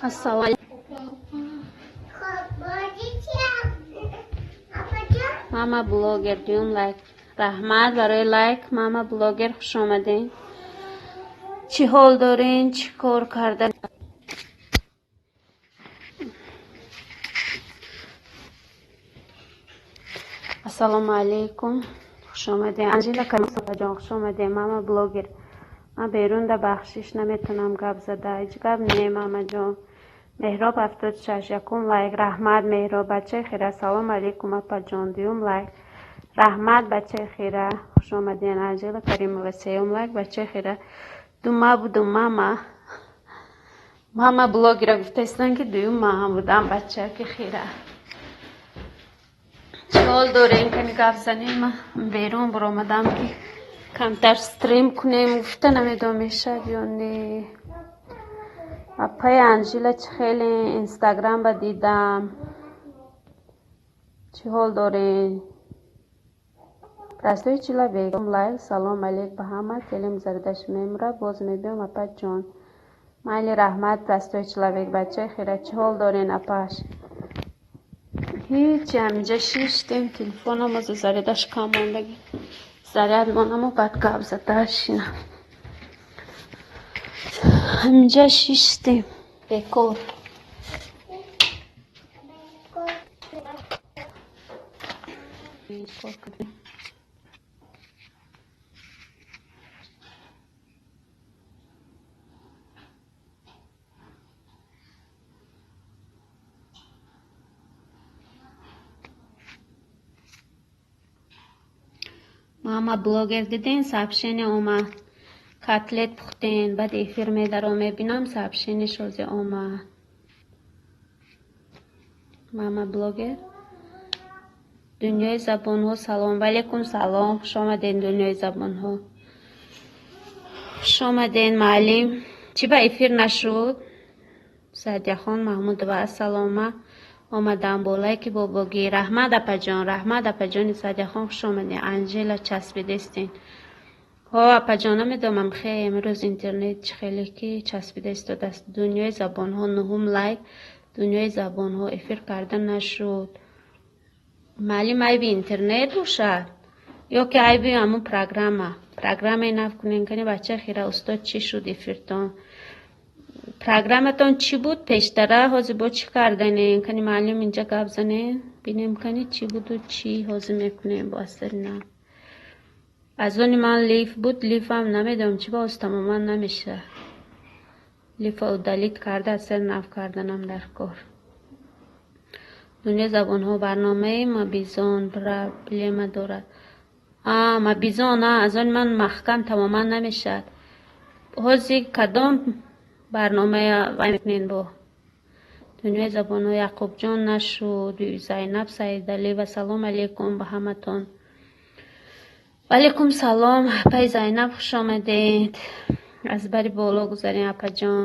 Ассалому. Мама блогер, дуюм лайк. Раҳмат барои лайк, мама блогер, хуш омадед. Чӣ ҳол дорен, чӣ кор карда? Ассалому алайкум. Хуш омадед. Анжела Каримова хуш омадед, мама блогер. Ман берун да бахшиш наметонам гап зада. Ҳеҷ гап не, мамаҷон. Меҳроб 76, якум лайк. Раҳмат, Меҳроб, бачаи хира. Салом алейкум, апаҷон. Дуюм лайк. Раҳмат, бачаи хира. Хуш омадед, Анжела Каримова. Сеюм лайк, бачаи хира. Дума будум, мама. Мама блогера гуфтаистанд, ки дуюм ман ҳам будам, бачаки хира. Чӣ ҳол дорем? Кани гап занем. Ман берун баромадам, ки камтар стрим кунем. Гуфта намедонам, мешавад ё не. Апаи Анжела, чӣ хеле Инстаграм ба дидам. Чӣ ҳол дорем? Простой человек. Лайк. Салом алейк ба ҳама. Телем зардаш мемура. Боз мебиём, апаҷон. Майли, раҳмат, простой человек, бачаи хира. Чӣ ҳол дорен, апаш? Ҳеҷ, ҳаминҷа шиштем, телефонам озу зарядаш кам мондагӣ. Заряд монаму баъд гап зада шинам. Ҳаминҷа шиштем. Бекор. Кор кардем. Мама блогер, диден, сообщение омад. Котлет пухтен, баъд эфир медаром, мебинам, сообщение шозе омад. Мама блогер. Дунёи забонҳо, салом. Валейкум салом. Хуш омадед, дунёи забонҳо. Хуш омадед, муаллим. Чӣ ба эфир нашуд? Саъдияхон Маҳмудова, ассалома. Омадам бо лайки бобогӣ. Раҳмат, апаҷон, раҳмат, апаҷони Саъдияхон, хуш омадед. Анжела, часпидестен. Ҳо, апаҷон, намедонам, хе имрӯз интернет чӣ хеле ки часпида истодааст. Дунёи забонҳо, нуҳум лайк. Дунёи забонҳо, эфир карда нашуд. Маълим, айби интернет бошад ё ки айби ҳамун программа? Программаи нав кунем, кани, бачаи хира. Устод, чӣ шуд эфиртон? Программатон чӣ буд пештара, ҳозир бо чӣ карданем? Кани, маълим, инҷа гап занем, бинем, кани, чӣ буду чӣ ҳозир мекунем бо асари нав. Аз они ман лиф буд, лифам намедонам чӣ ба оз тамоман намешавад. Лифа удалить карда, аз сари нав карданам дар кор. Дунёи забонҳо, барномаи Мобизон проблема дорад. А, Мобизон, а, аз они ман маҳкам тамоман намешавад. Ҳозир кадом барномая вай мекунед бо? Дунёи забонҳо, Яъқубҷон, нашуд. Зайнаб Саидалиева, салом алейкум ба ҳаматон. Ваалейкум салом, апаи Зайнаб, хуш омадед. Аз бари боло гузарем, апаҷон.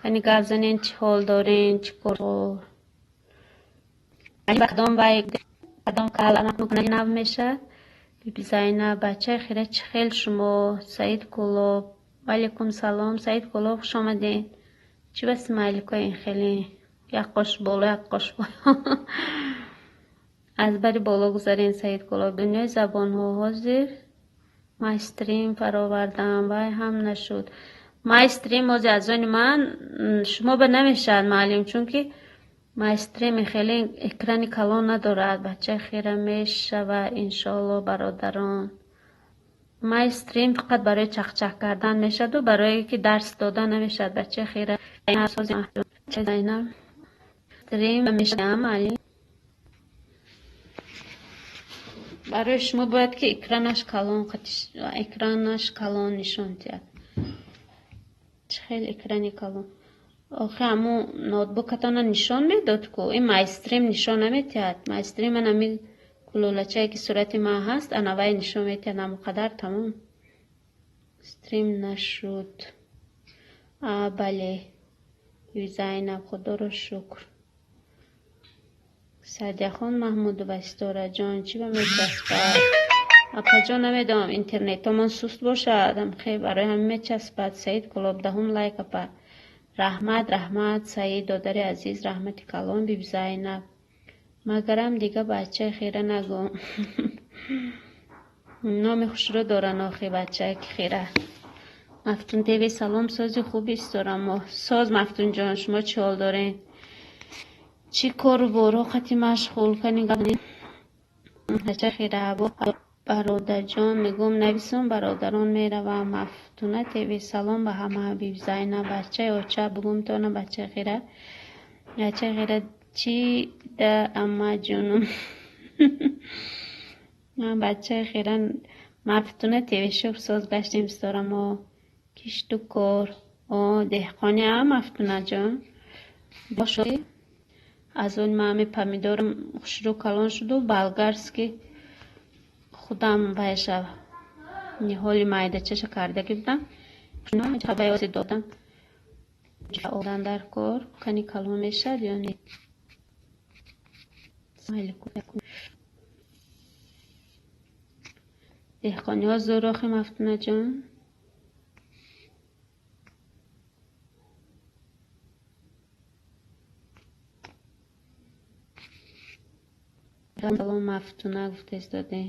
Кани гап занен, чӣ ҳол дорен, чӣ кор? Кадом вай, кадом нав мешавад? Биби Зайнаб, бачаи хира, чӣ хел шумо? Саид Кулоб. Ваалейкум салом, Саид Кулоб, хуш омадед. Чӣ ба смайликҳои ин хеле? Як қош боло, як қош поён. Аз бари боло гузарем, Саид Кулоб. Дунёи забонҳо, ҳозир майстрим фаровардам, вай ҳам нашуд. Майстрим ҳозир аз они ман шумо ба намешавад, маълим, чунки майстрими хеле экрани калон надорад. Бачаи хира, мешава, иншоалло, бародарон. Майстрим фақат барои чахчах кардан мешаваду барое ки дарс дода намешавад, бачаи хира. Стрим мешавад, маълим. Барои шумо бояд ки экранаш калон, экранаш калон нишон диҳад. Чӣ хел экрани калон? Охи ҳамун ноутбукатона нишон медод ку, ин майстрим нишон наметиҳад. Майстрим ман ҳамин кулолачае ки сурати ман ҳаст, анавай нишон метиҳад, ҳамон қадар, тамом. Стрим нашуд. А, бале. Зайнаб, худоро шукр. Саъдияхон Маҳмудова, Ситораҷон, чӣ ба мечаспад? Апаҷон, намедонам, интернетомон суст бошад, хе барои ҳамин мечаспад. Саид Кулоб, даҳум лайк, апа. Раҳмат, раҳмат, Саид, додари азиз, раҳмати калон, Биби Зайнаб. Магарам дига бачаи хира нагӯ. Номи хушрӯ доранд охи бачаи хира. Мафтун ТВ салом, сози хуби исторамо. Соз, Мафтунҷон, шумо чӣ ҳол доред? Чӣ кору боро қати машғул кани? Бачаи хира бародарҷон мегӯм, нависум, бародарон меравам. Мафтуна ТВ салом ба ҳама. Биби Зайнаб, бачаи оча бугум тона, бачаи хира. Бачаи хира чӣ да амма ҷонум? Бачаи хира. Мафтуна ТВ шукр, соз гаштем, исторамо. Кишту кор. О, деҳқони а, Мафтунаҷон. Аз он ма ҳами помидорам хушрӯ калон шуду, болгарский худам вайша ниҳоли майдачаша кардаги будам. Додам. Одан дар кор кани калон мешавад ё не? Деҳқониҳо зӯр охи, Мафтунаҷон. Салом, Мафтуна гуфта истодем.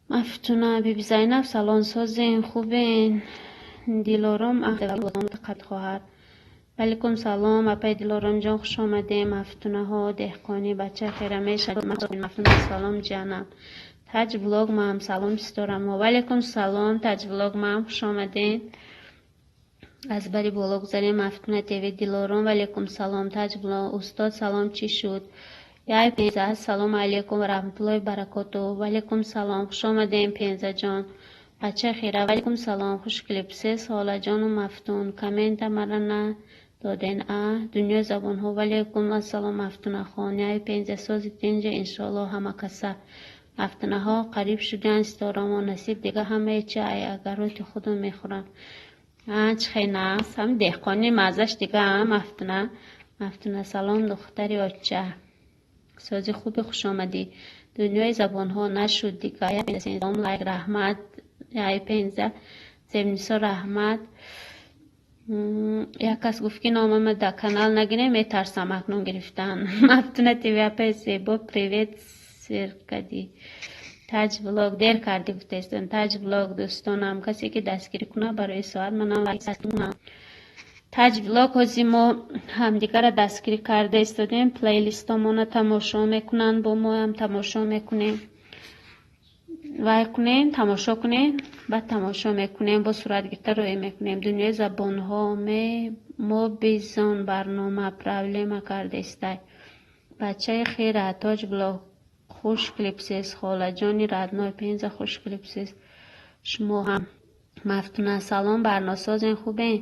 Мафтуна, Биби Зайнаб салом, созен, хубен? Дилором қад хоҳар. Валикум салом, апай Дилоромҷон, хуш омадем. Мафтунаҳо, деҳқонӣ, бача хира мешавад. Мафтуна салом, ҷанам. Таҷ влог мам салом, исторамо. Валикум салом, Таҷ влог мам, хуш омадем. Аз бари боло гузарем. Мафтуна ТВ, Дилором, валикум салом, Таҷ влог, устод салом, чӣ шуд? Яй Пенза, ассалому алайкум ва раҳматуллоҳи баракоту. Валикум салом, хуш омадем, Пензаҷон. Бача хира, валикум салом, хуш клип. Се солаҷону Мафтун, коммента мара на доден а? Дунёи забонҳо, валикум ассалом, Мафтунахон. Яй Пенза, сози тинҷа, иншоаллоҳ ҳама каса. Мафтунаҳо қариб шудиян, ситорамо, насиб дига ҳамаи чи ай агароти худум мехӯрам. А, чӣ хел нағз, ҳам деҳқони маззаш дига, а, Мафтуна. Мафтуна салом, духтари оча. Сози хуби, хуш омадӣ. Дунёи забонҳо нашуд дига. Лайк, раҳмат, яй Пенза. Зебнисо, раҳмат. Як кас гуфт, ки номама дар канал нагирем, метарсам акнун гирифтан. Мафтуна ТВ, апай зебо, привет, сер кардӣ. Таҷ влог, дер кардӣ гуфтаистон. Таҷ влог, дӯстонам, касе ки дастгирӣ кунад барои соат манам. Таҷ влог, ҳози мо ҳамдигарро дастгирӣ карда истодем, плейлистомона тамошо мекунанд, бо моам тамошо мекунем. Вай кунем, тамошо кунем, баъд тамошо мекунем, бо сурат гирифта роя мекунем. Дунёи забонҳо ме мо бизон барнома проблема карда истай. Бачаи хира, Тоҷ влог, хуш клипсес, холаҷони родной, Пенза, хуш клипсес. Шумо ҳам. Мафтуна салом, барносозен, хубен?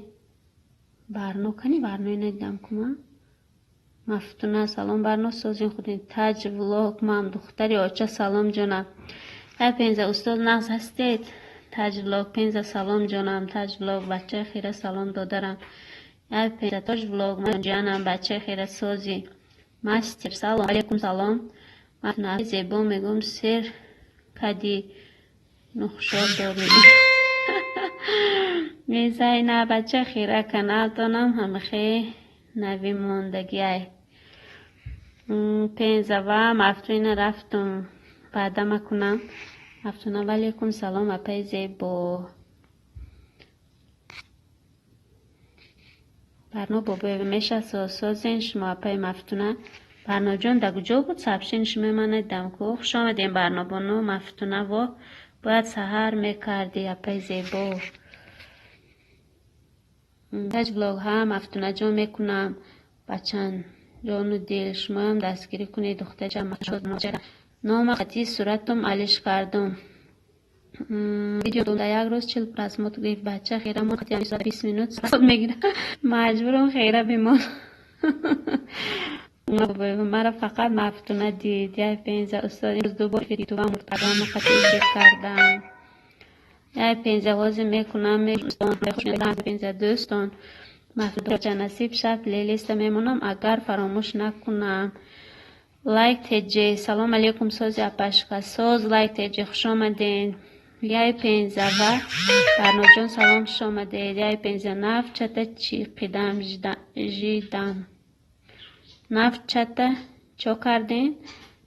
Барно кани, барнои надидам кума. Мафтуна салом, барно, созин, худин? Таҷ влог мам, духтари оча салом, ҷонам. Ай Пенза, устод, нағз ҳастед? Таҷ влог, Пенза салом, ҷонам. Таҷ влог, бачаи хира салом, додарам. Ай Пенза, Тоҷ влог, ҷанам, бачаи хира сози. Мастер салом, алейкум салом. Мафтуна зебо мегӯм, сер кади нухшор дорӣ. Зайна, бача хира, каналтонам ҳамихе нави мондагиай. Пенза ва Мафтуна рафтум, ваъда макунам. Мафтуна, валейкум салом, апай зебо. Барно бобоева меша созен шумо, апай Мафтуна. Барноҷон да куҷо буд? Сообщение шумо ман надидам ку. Хуш омадем, Барнобону, Мафтуна во. Бояд саҳар мекардӣ, апай зебо. Таҷ влог ҳа, Мафтунаҷон, мекунам. Бачан ҷону дил, шумоям дастгирӣ кунед, духтарча. Нома қатъи суратум алиш кардум. Видео дар як рӯз 40 просмотр гирифт. Бача хира 20 минут мегирад. Маҷбурам хира бимон. Маро фақат Мафтуна дид. Яй Пенза, устод, имрӯз ду бор ютубам қатъи эфир кардам. Яй Пенза, ҳозир мекунам. Пенза, дӯстон. Мафтуна насиб шаб плейлиста мемонам, агар фаромӯш накунам. Лайк теҷе, салом алейкум, сози апашка. Соз, лайк теҷе, хуш омаден. Яй пензава Барноҷон, салом, хуш омадед. Яй пенза нав чата чӣ қидам жидам. Нав чата чо кардем?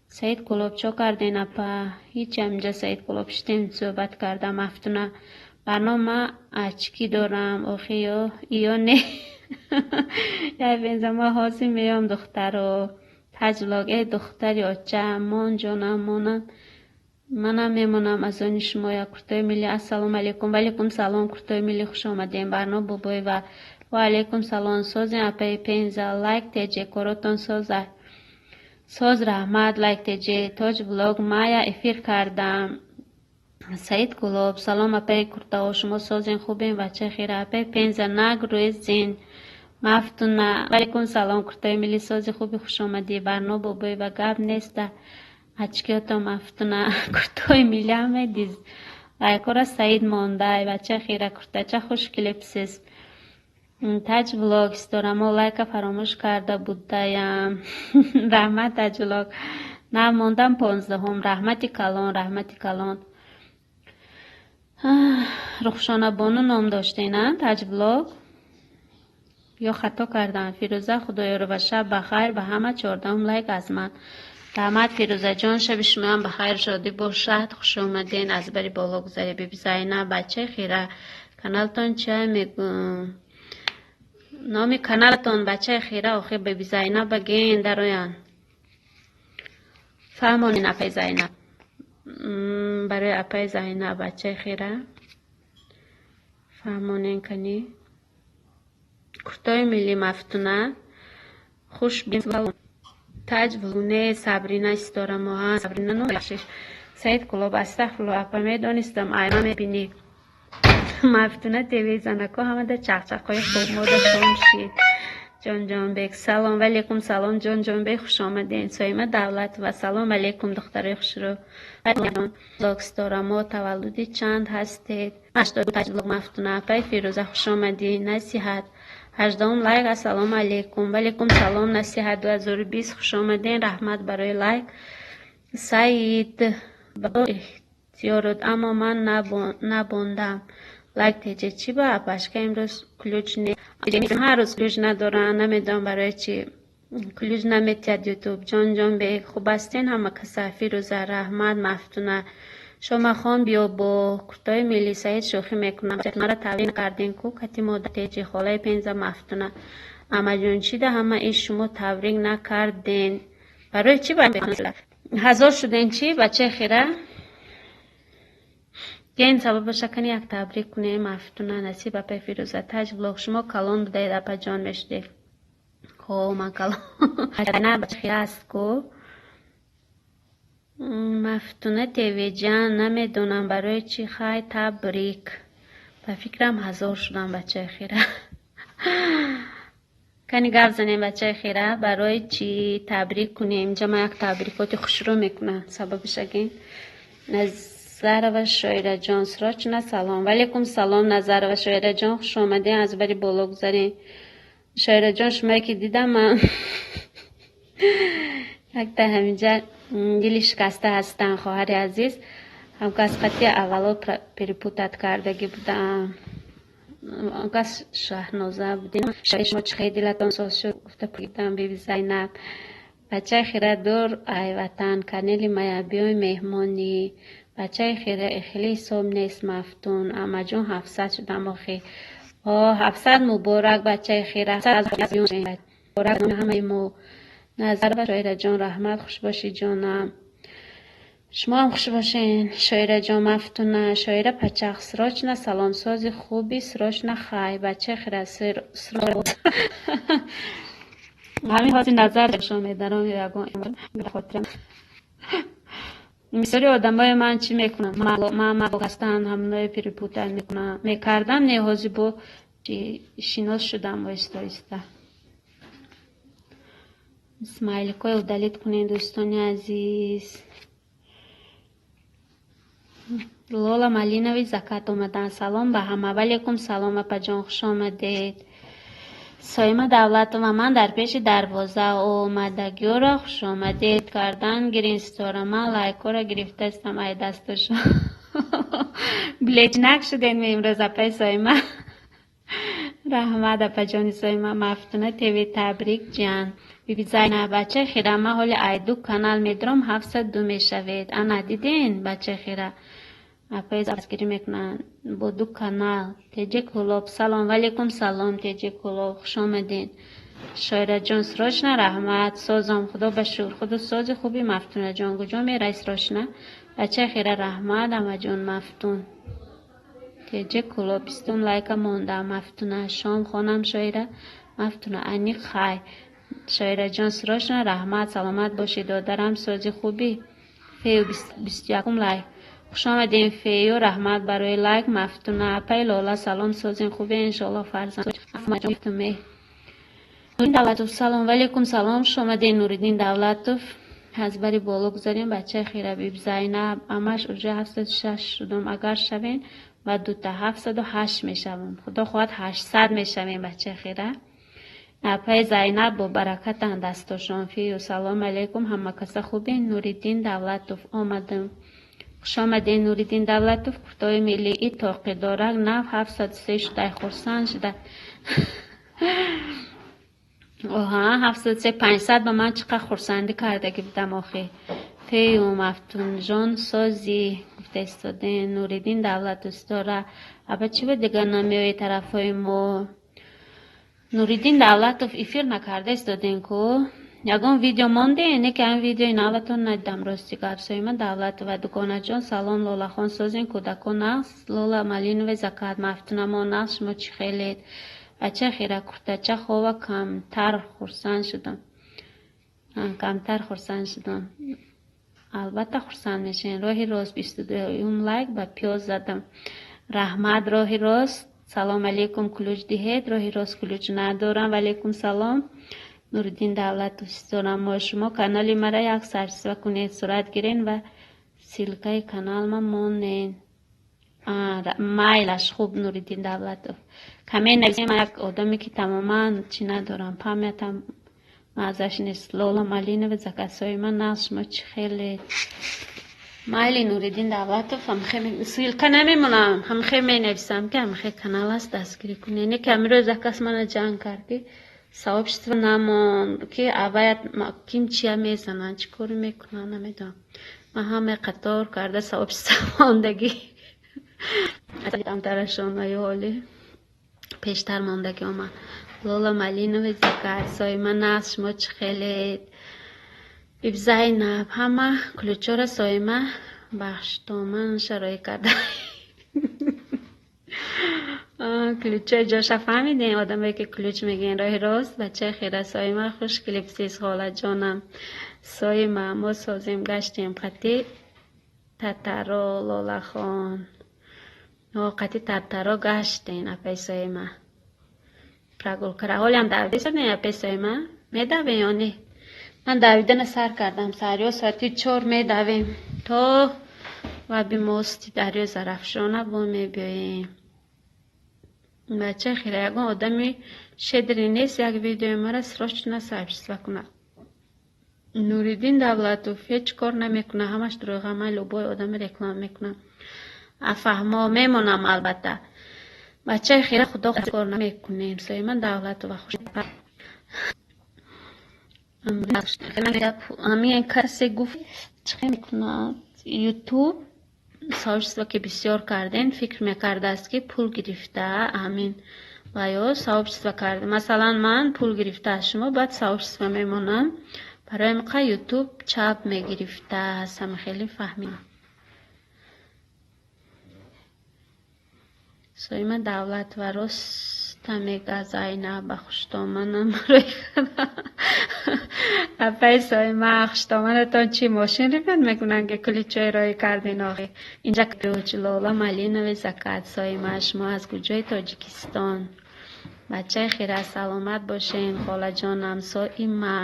Саид Кулоб, чо карден, апа? Ҳеч, амҷа Саид Кулоб шитем, суҳбат кардам. Мафтуна барнома очки дорам, охи ё иё не. Яй пенза ма ҳозир меём, духтаро. Таҷлог э духтари оча мон ҷонам монам, манам мемонам аз они шумо. Як куртои милли, ассалому алайкум. Ваалайкум салом, куртои милли, хуш омадем. Барно Бобоева, ва алайкум салом. Созем, апаи Пенза, Лайк Теҷе, коротон соза? Соз, раҳмат. Лайк Теҷе, Тоҷ Влог, мая эфир кардам. Саид Кулоб, салом, апаи куртао, шумо созен, хубем, бачаи хира? Апаи Пенза нагрӯзен. Мафтуна, ваалайкум салом, куртои милли, сози, хуби, хуш омадӣ. Барно Бобоева, гап неста, очкиото. Мафтуна, куртои милли ҳаме диз лайкора Саид мондай. Бачаи хира, куртача хуш клипсис. Таҷ Влог, сторамо лайка фаромӯш карда будаям. Раҳмат, Таҷ Влог. Нав мондам 15-ум. Раҳмати калон, раҳмати калон. Рухшона Бону ном доштен, а Таҷ Влог, ё хато кардам? Фирӯза Худоёрова, шаб ба хайр ба ҳама, 14-ум лайк аз ман. Раҳмат, Фирӯзаҷон, шаби шумоам ба хайру шодӣ бошад. Хуш омаден, аз бари боло гузаре. Биби Зайнаб, бачаи хира, каналтон чия мегӯ? Номи каналтон, бачаи хира, охир Биби Зайнаб ген дароян. Фаҳмонин, апаи Зайнаб. Барои апаи Зайнаб, бачаи хира, фаҳмонен кани. Куртои милли, Мафтуна, хуш. Таҷ не, Сабрина Ситора-моҳа, Сабрина ну бахшиш. Саид Кулоб, астағфирулло, апа, медонистам, айма мебинӣ. Мафтуна ТВ, занако ҳамада чақчақҳои хуб мода шом шид. Ҷонҷонбек, салом, валейкум салом, Ҷонҷонбек, хуш омаден. Соима Давлатова, салом алейкум, духтарои хушрӯ. Ситорамо, таваллуди чанд ҳастед? Мафтуна, апаи Фирӯза, хуш омадӣ. Насиҳат, 18-ум лайк, ассалому алейкум. Валейкум салом, Насиҳат 2020, хуш омаден, раҳмат барои лайк. Саид, ихтиёрот, аммо ман набондам. Лайк теҷе, чӣ ба апашка имрӯз ключ не? Ҳар рӯз ключ надоранд, намедонам барои чӣ ключ наметиҳад Ютуб. Ҷонҷонбек, хуб ҳастен ҳама каса? Фирӯза, раҳмат. Мафтуна, Шомахон, биё бо куртои милли. Саид, шӯхӣ мекунам, маро табрик накарден ку кати модар теҷи холаи Пенза. Мафтуна, амаҷон, чида ҳама иш шумо табрик накарден? Барои чӣ ҳазор шуден чӣ, бачаи хира? Ген сабабаша кани як табрик кунем. Мафтуна, насиб, апаи Фирӯза. Таҷ Влог, шумо калон будаед, апаҷон, мешудед. Хо, ман калон бача хира аст ку. Мафтуна ТВ-ҷан, намедонам барои чӣ, хай, табрик. Ба фикрам, 1000 шудам, бачаи хира. Кани гап занем, бачаи хира, барои чӣ табрик кунем? Инҷа ман як табрикоти хушрӯ мекунам, сабабаш агин. Назарова Шоираҷон, срочно салом. Валейкум салом, Назарова Шоираҷон, хуш омадем, аз бари боло гузарем. Шоираҷон, шумое ки дидам, ман якта ҳаминҷа дили шикаста ҳастам, хоҳари азиз. Ҳамкас қати аввало перепутать кардагӣ будаам. Кас Шаҳноза будем. Шумо чӣ хел дилатон соз шуд, гуфта пурсидам. Биби Зайнаб, бачаи хира, дур ай ватан канели мая, биёй меҳмонӣ. Бачаи хира, хеле ҳисоб нест. Мафтун, амаҷон, 700 шудам охи. О, 700 муборак, бачаи хира, ҳамаи мо. Назарова Шоираҷон, раҳмат, хуш бошӣ, ҷонам. Шумоам хуш бошен, Шоираҷон. Мафтуна, Шоира Пачах, срочно саломсози хуби, срочно хай, бачаи хира. Ҳамин ҳозир назар шо медаром ягон хотирам. Бисёри одамои ман чӣ мекунам, ман ҳастанд, ҳамоное перепутать мекунам, мекардам, не, ҳозир бо шинос шудам оҳиста оҳиста. Смайликҳои удалить кунед, дӯстони азиз. Лола Малинови закат омадан. Салом ба ҳама. Валейкум салом, апаҷон, хуш омадед. Соима Давлатова, ман дар пеши дарвоза омадагиёро хушомадед кардан гирин. Ситора, ман лайкҳоро гирифтаистам ай дасташон. Билечнак шудем имрӯз, апаи Соима. Раҳмат, апаҷони Соима. Мафтуна ТВ, табрик, ҷан. Биби Зайнаб, бачаи хира, ман ҳоли айду канал медорам, 702 мешавед. Ана диден, бачаи хира. Апаи дастгирӣ мекунанд бо ду канал. Теҷи Кулоб, салом. Валейкум салом, Теҷи Кулоб, хуш омадед. Шоираҷон, срочно раҳмат. Созам, худо ба шукр. Худо сози хуби, Мафтунаҷон. Куҷо мерай срочно? Бачаи хира, раҳмат, амаҷон Мафтун. Теҷи Кулоб, 20 лайка монда. Мафтуна, шом хонам, Шоира. Мафтуна, аниқ хай. Шоираҷон, срочно раҳмат. Саломат бошӣ, додарам, сози хуби. Фею, 21-ум лайк. Хуш омадем, Фею, раҳмат барои лайк. Мафтуна, апаи Лола, салом, созин хубе, иншоалло, фарзанд. Нуриддин Давлатов, салом. Валейкум салом, хуш омадем, Нуриддин Давлатов. Аз бари боло гузарем, бачаи хира. Биб Зайнаб, амаш уже 706 шудум. Агар шавем ва дута 708 мешавам. Худо хоҳад, 800 мешавем, бачаи хира. Апаи Зайнаб бо баракатанд дастошон. Фию, салом алейкум, ҳама каса хубен? Нуриддин Давлатов, омадам. Хуш омадем, Нуриддин Давлатов. Куртои миллии тоқидорак нав 703 шудай, хурсанд шуда. Оҳа, 703, 500 ба ман чӣ қадр хурсандӣ кардагӣ будам охи. Фею, Мафтунҷон, созӣ гуфта истодем. Нуриддин Давлатов, ситора. Аба чӣ буд дига намеои тарафҳои мо? Нуриддин Давлатов, эфир накарда истодем ку? Ягон видео монде? Не ки ҳамин видеои наватон надидам, рости гап. Соима Давлатова, дугонаҷон, салом, Лолахон, созин, кӯдакон нағз, Лола Малинове закат, Мафтунамо нағз, шумо чӣ хелед? Бача хира, куртача хова, камтар хурсанд шудам. Камтар хурсанд шудам. Албатта хурсанд мешавем. Роҳи рост, 22-юм лайк ба пиёз задам. Раҳмат, роҳи рост. Салом алейкум, ключ диҳед. Роҳи рост, ключ надорам. Валейкум салом. Нуриддин Давлатов, ситорам мо шумо канали мара як сарсва кунед, сурат гирен ва ссылкаи каналма монен. Майлаш, хуб, Нуриддин Давлатов. Каме нависем, як одаме ки тамоман чӣ надорам, памятам мазаш нест. Лола Малинова, закасои ман нағз, шумо чӣ хеле? Майли, Нуриддин Давлатов, ҳамхе ссылка намемонам, ҳамхе менависам ки ҳамхе канал аст, дастгирӣ кунед. Не ки ҳамирӯз як кас мана ҷанг кард ки сообщество намон, ки аваят ким чия мезананд, чӣ коре мекунанд, намедонам. Ман ҳама қатор карда сообщество мондагӣ. Тарашон ё ҳоли пештар мондагӣ омад. Лола Малинова закар, Соима нағз, шумо чӣ хелед? Биб Зайнаб, ҳама ключора Соима бахштоман шароӣ карда. Ключои ҷоша фаҳмидем, одамое ки ключ мегӯен, роҳи рост, бачаи хира, Соима, хуш клипсис, холаҷонам. Соима, мо созем, гаштем қати татаро, Лолахон. Қати татаро гаштем, апаи Соима. Прогулкара. Ҳолиам давида истодем, апаи Соима? Медавем ё не? Ман давидана сар кардам. Саҳриҳо соати 4 медавем то ваби мости дарёи Зарафшона бо мебиёем. Бачаи хира, ягон одами щедрый нест, як видеои мара срочно сообщество кунад. Нуриддин Давлатов ҳеҷ кор намекунад, ҳамаш дурӯға, ман любой одами реклама мекунам. Афаҳмо мемонам албатта. Бачаи хира, худо кор намекунем. Соима Давлатова, хуш. Ҳамин касе гуфт чӣ мекунад Ютуб сообщество ки бисёр кардем, фикр мекардааст ки пул гирифта ҳамин ва ё сообщество карда. Масалан, ман пул гирифта аз шумо, баъд сообщество мемонам. Барои ҳамин Ютуб чап мегирифтааст. Ҳама хеле фаҳмидам. Соима Давлатова, роста мега, Зайнаб, ба хуштоманам рӯй. Апаи Соима, хуштоманатон чӣ мошин ремонт мекунанд ки ключои роҳӣ кардин охи? Инҷа ключ, Лола Малинове закат, Соима, шумо аз куҷои Тоҷикистон? Бачаи хира, саломат бошен, холаҷонам, Соима.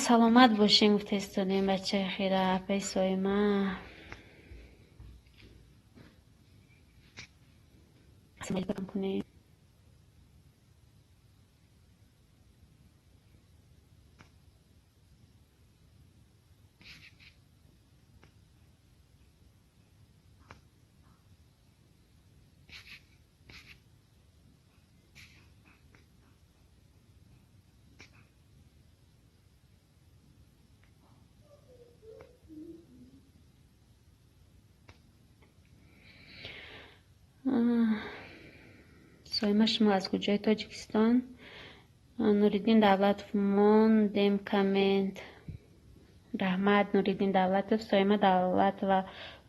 Саломат бошен, гуфта истодем, бачаи хира, апаи Соима. Кунем. Соима, шумо аз куҷои Тоҷикистон? Нуриддин Давлатов, мондем коммент. Раҳмат, Нуриддин Давлатов. Соима Давлатова,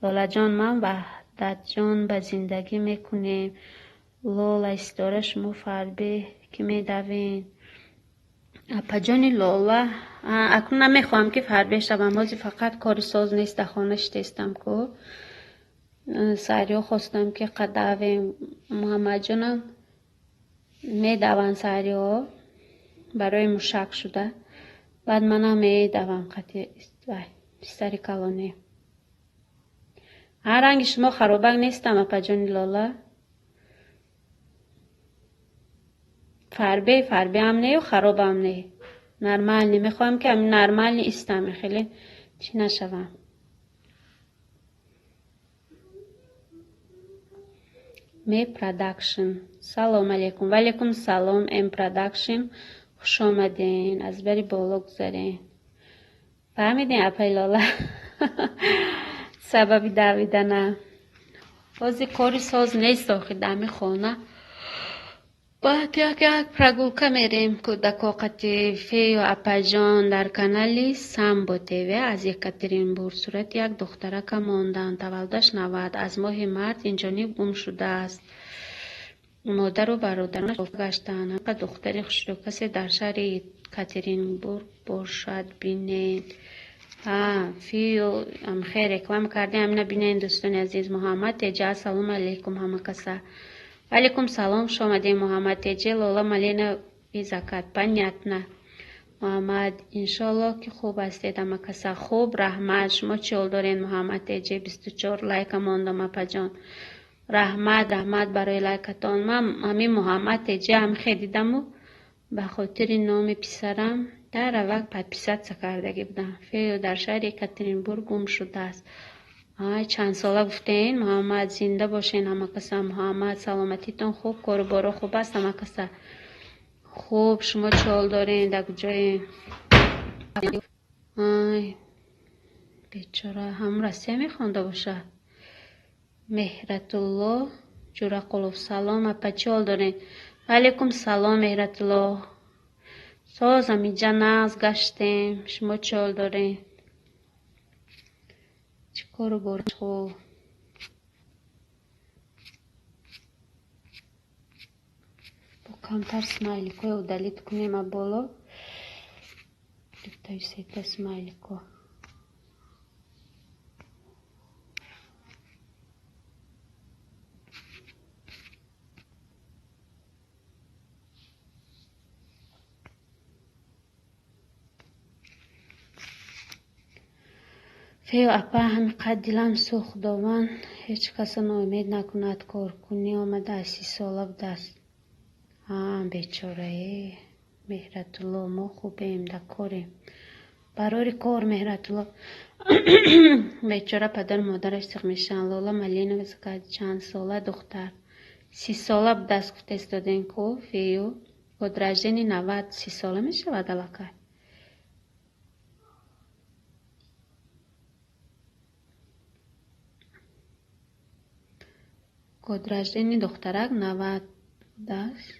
Лолаҷон, ман Ваҳдатҷон ба зиндагӣ мекунем. Лола Ситора, шумо фарбе ки медавед? Апаҷони Лола, акнун намехоҳам ки фарбе шавам, ҳозир фақат кори соз нест, дар хона шитестам ку. Саҳриҳо хостам ки қадавем. Муҳаммадҷонам медаванд саҳриҳо барои мушак шуда. Баъд манам медавам қати писари калонӣ. Ҳар ранги шумо харобак нестам, апаҷони Лола. Фарбе, фарбеам нею харобам не. Нормальный. Мехоҳам ки ҳамин нормальный истам, хеле чӣ нашавам. Ме Продакшн. Салом алейкум. Ва алейкум салом, М Продакшн. Хуш омаден. Аз бари боло гузарен. Фаҳмидем, апаи Лола? Сабаби давидана. Ҳозир кори соз нест охи дами хона. Баъд як як прогулка мерем кӯдако қати Фею апаҷон дар канали Самбо ТВ аз Екатеринбург. Сурати як духтарака монданд. Таваллудаш 90. Аз моҳи март инҷониб гум шудааст. Модару бародаронаш гаштанд. Ҳамқа духтари хушрӯ касе дар шаҳри Екатеринбург бошад, бинед. Фию хел реклама кардем, ҳамина бинед, дӯстони азиз. Муҳаммад Теҷа, ассалому алейкум ҳама каса. Алейкум салом, хуш омадем, Муҳаммад Теҷе. Лола Малина визакат. Понятно. Муҳаммад, иншоаллоҳ ки хуб ҳастед ҳама каса. Хуб, раҳмат. Шумо чӣ ҳол доред, Муҳаммад Теҷе? 24 лайка мондам, апаҷон. Раҳмат, раҳмат барои лайкатон. Ман ҳамин Муҳаммад Теҷе ҳам хел дидаму ба хотири номи писарам дар аввал подписаться кардагӣ будам. Фею дар шаҳри Екатеринбург гум шудааст. Ай, чанд сола гуфтен, Муҳаммад, зинда бошен ҳама каса. Муҳаммад, саломатитон хуб, кору боро хуб аст ҳама каса. Хуб, шумо чӣ ҳол дорен, дар куҷоен? Ай, бечора, ҳам Россия мехонда бошад. Меҳратулло Ҷурақулов, салом, апа, чӣ ҳол дорен? Ва алейкум салом, Меҳратулло. Соз ҳаминҷа нағз гаштем. Шумо чӣ ҳол дорен? Чӣ кору бор хуб? Бо камтар смайликҳои удалить кунем а боло. Дутаю сета смайлико. Фею апа, ҳамин қад дилам сӯхт, Худованд ҳеҷ касро ноумед накунад. Коркунӣ омада аз 30 сола будааст. А, бечорае. Меҳратулло, мо хубем, дар корем. Барори кор, Меҳратулло. Бечора падару модараш сиқ мешаванд. Лола Малинова чанд сола духтар? 30 сола будааст гуфта истодем ку, Фею. Год рождения 90, 30 сола мешавад аллакай. Год рождения духтарак 90 будааст.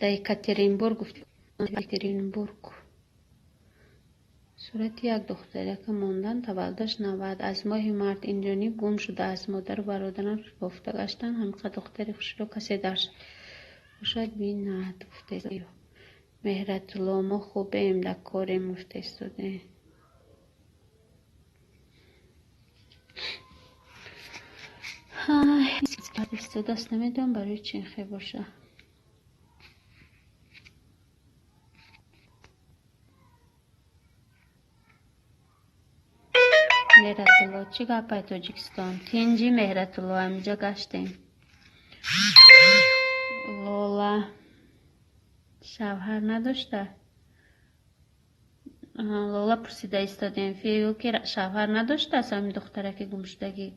Дар Екатеринбург гуфт. Екатеринбург. Сурати як духтарака мондан, таваллудаш 90. Аз моҳи март инҷониб гум шудааст. Модару бародаронаш бофта гаштанд. Ҳамқа духтари хушрӯ касе дар бошад бинад гуфта. Меҳратулло, мо хубем, дар корем гуфта истодем. Истодааст, намедонам барои чӣ ин хел боша. Меҳратулло, чӣ гапай Тоҷикистон? Тинҷи, Меҳратулло, ҳаминҷа гаштем. Лола шавҳар надошта? Лола пурсида истодем. Фею ки шавҳар надоштааст ҳамин духтараки гумшудагӣ.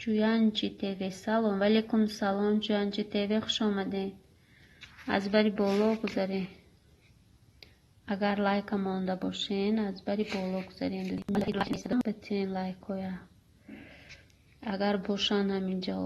Ҷуянҷи ТВ, салом. Ва алейкум салом, Ҷуянҷи ТВ, хуш омадед. Аз бари боло гузарем. Агар лайка монда бошен, аз бари боло гузарем. Битен лайкоя. Агар бошанд ҳаминҷо.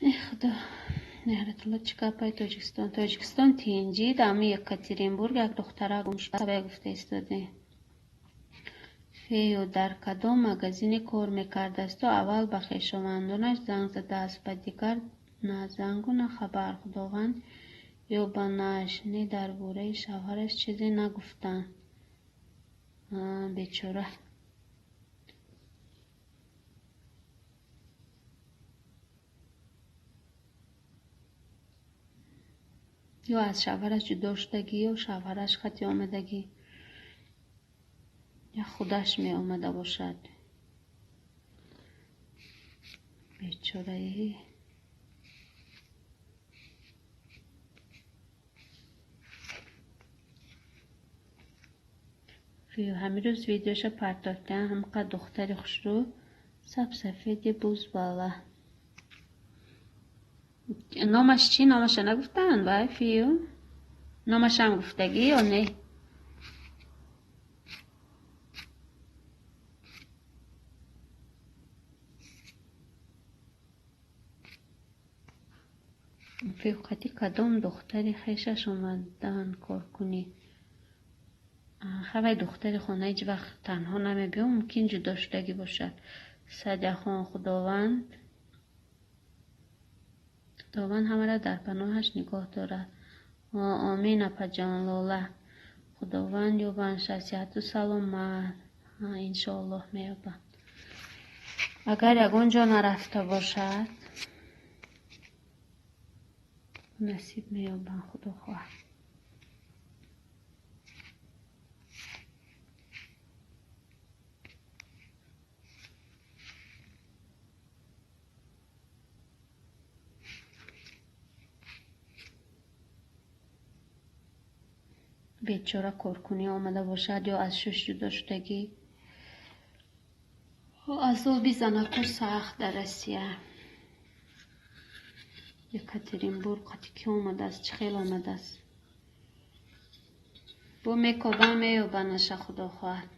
Эх, Худо. Меҳратулло чӣ гапай Тоҷикистон? Тоҷикистон тинҷид, ами Екатеринбург як духтара гум шуда, сабай гуфта истоде. Фею дар кадом магазине кор мекардасту аввал ба хешовандонаш занг задааст, ба дигар на зангу на хабар. Худованд ё ба нашне дар бораи шавҳараш чизе нагуфтанд. Бечора. Ё аз шавҳараш ҷудо шудагӣ, ё шавҳараш хати омадагӣ, я худаш меомада бошад. Бечораи. Ҳамин рӯз видеоша партофтан, ҳамқа духтари хушрӯ, сабсафеди бузбала. Номаш чӣ? Номаша нагуфтанд, вай Фию? Номашам гуфтагӣ ё не? Фию қати кадом духтари хешаш омадан коркунӣ? Хавай духтари хона ҳеҷ вақт танҳо намебиём, мумкин ҷудо шудагӣ бошад. Садяхон, Худованд ҳамаро дар паноҳаш нигоҳ дорад. Омин, апаҷон Лола. Худованд ёбанша, сиҳату саломат. Иншоаллоҳ меёбанд. Агар ягон ҷо нарафта бошад, насиб меёбанд, Худо хоҳад. Бечора коркунӣ омада бошад ё аз шуш ҷудо шудагӣ. Азоби занаку сахт дар Россия. Екатеринбург қати ки омадааст, чӣ хел омадааст? Бо мекобам, меёбанаша, Худо хоҳад.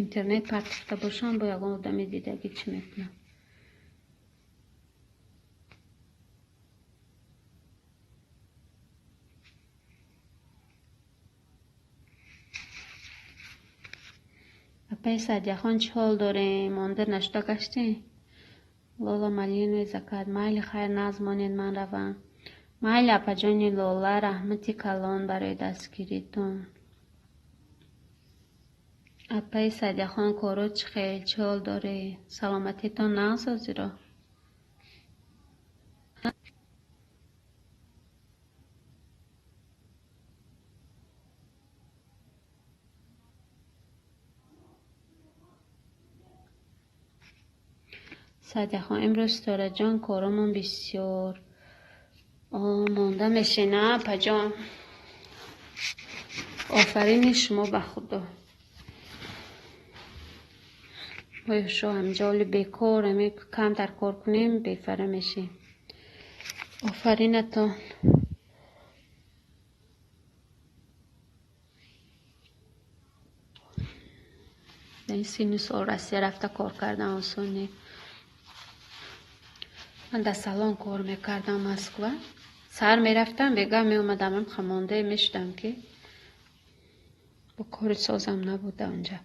Интернет партофта бошам, бо ягон одами дидагӣ чӣ мекунам? Апаи Садияхон чӣ ҳол дорем? Монда нашуда гаштем? Лола малиновый закат. Майли, хайр, нағз монед, ман равам. Майли, апаҷони Лола, раҳмати калон барои дастгиритон. Апаи Садияхон, коро чӣ хел? Чӣ ҳол доред? Саломатитон нағз ҳозиро? Садияхон, имрӯз Ситораҷон коромон бисёр монда мешина, апаҷон. Офарини шумо ба Худо. Ой, шо ҳамҷо оли бекор, ами камтар кор кунем, бефара мешем. Офаринатон. Дар ин синну сол Россия рафта кор кардан осон не. Ман дар салон кор мекардам Москва. Саҳар мерафтам, бегаҳ меомадам, ам хамондае мешудам, ки бо кори созам набуда онҷа.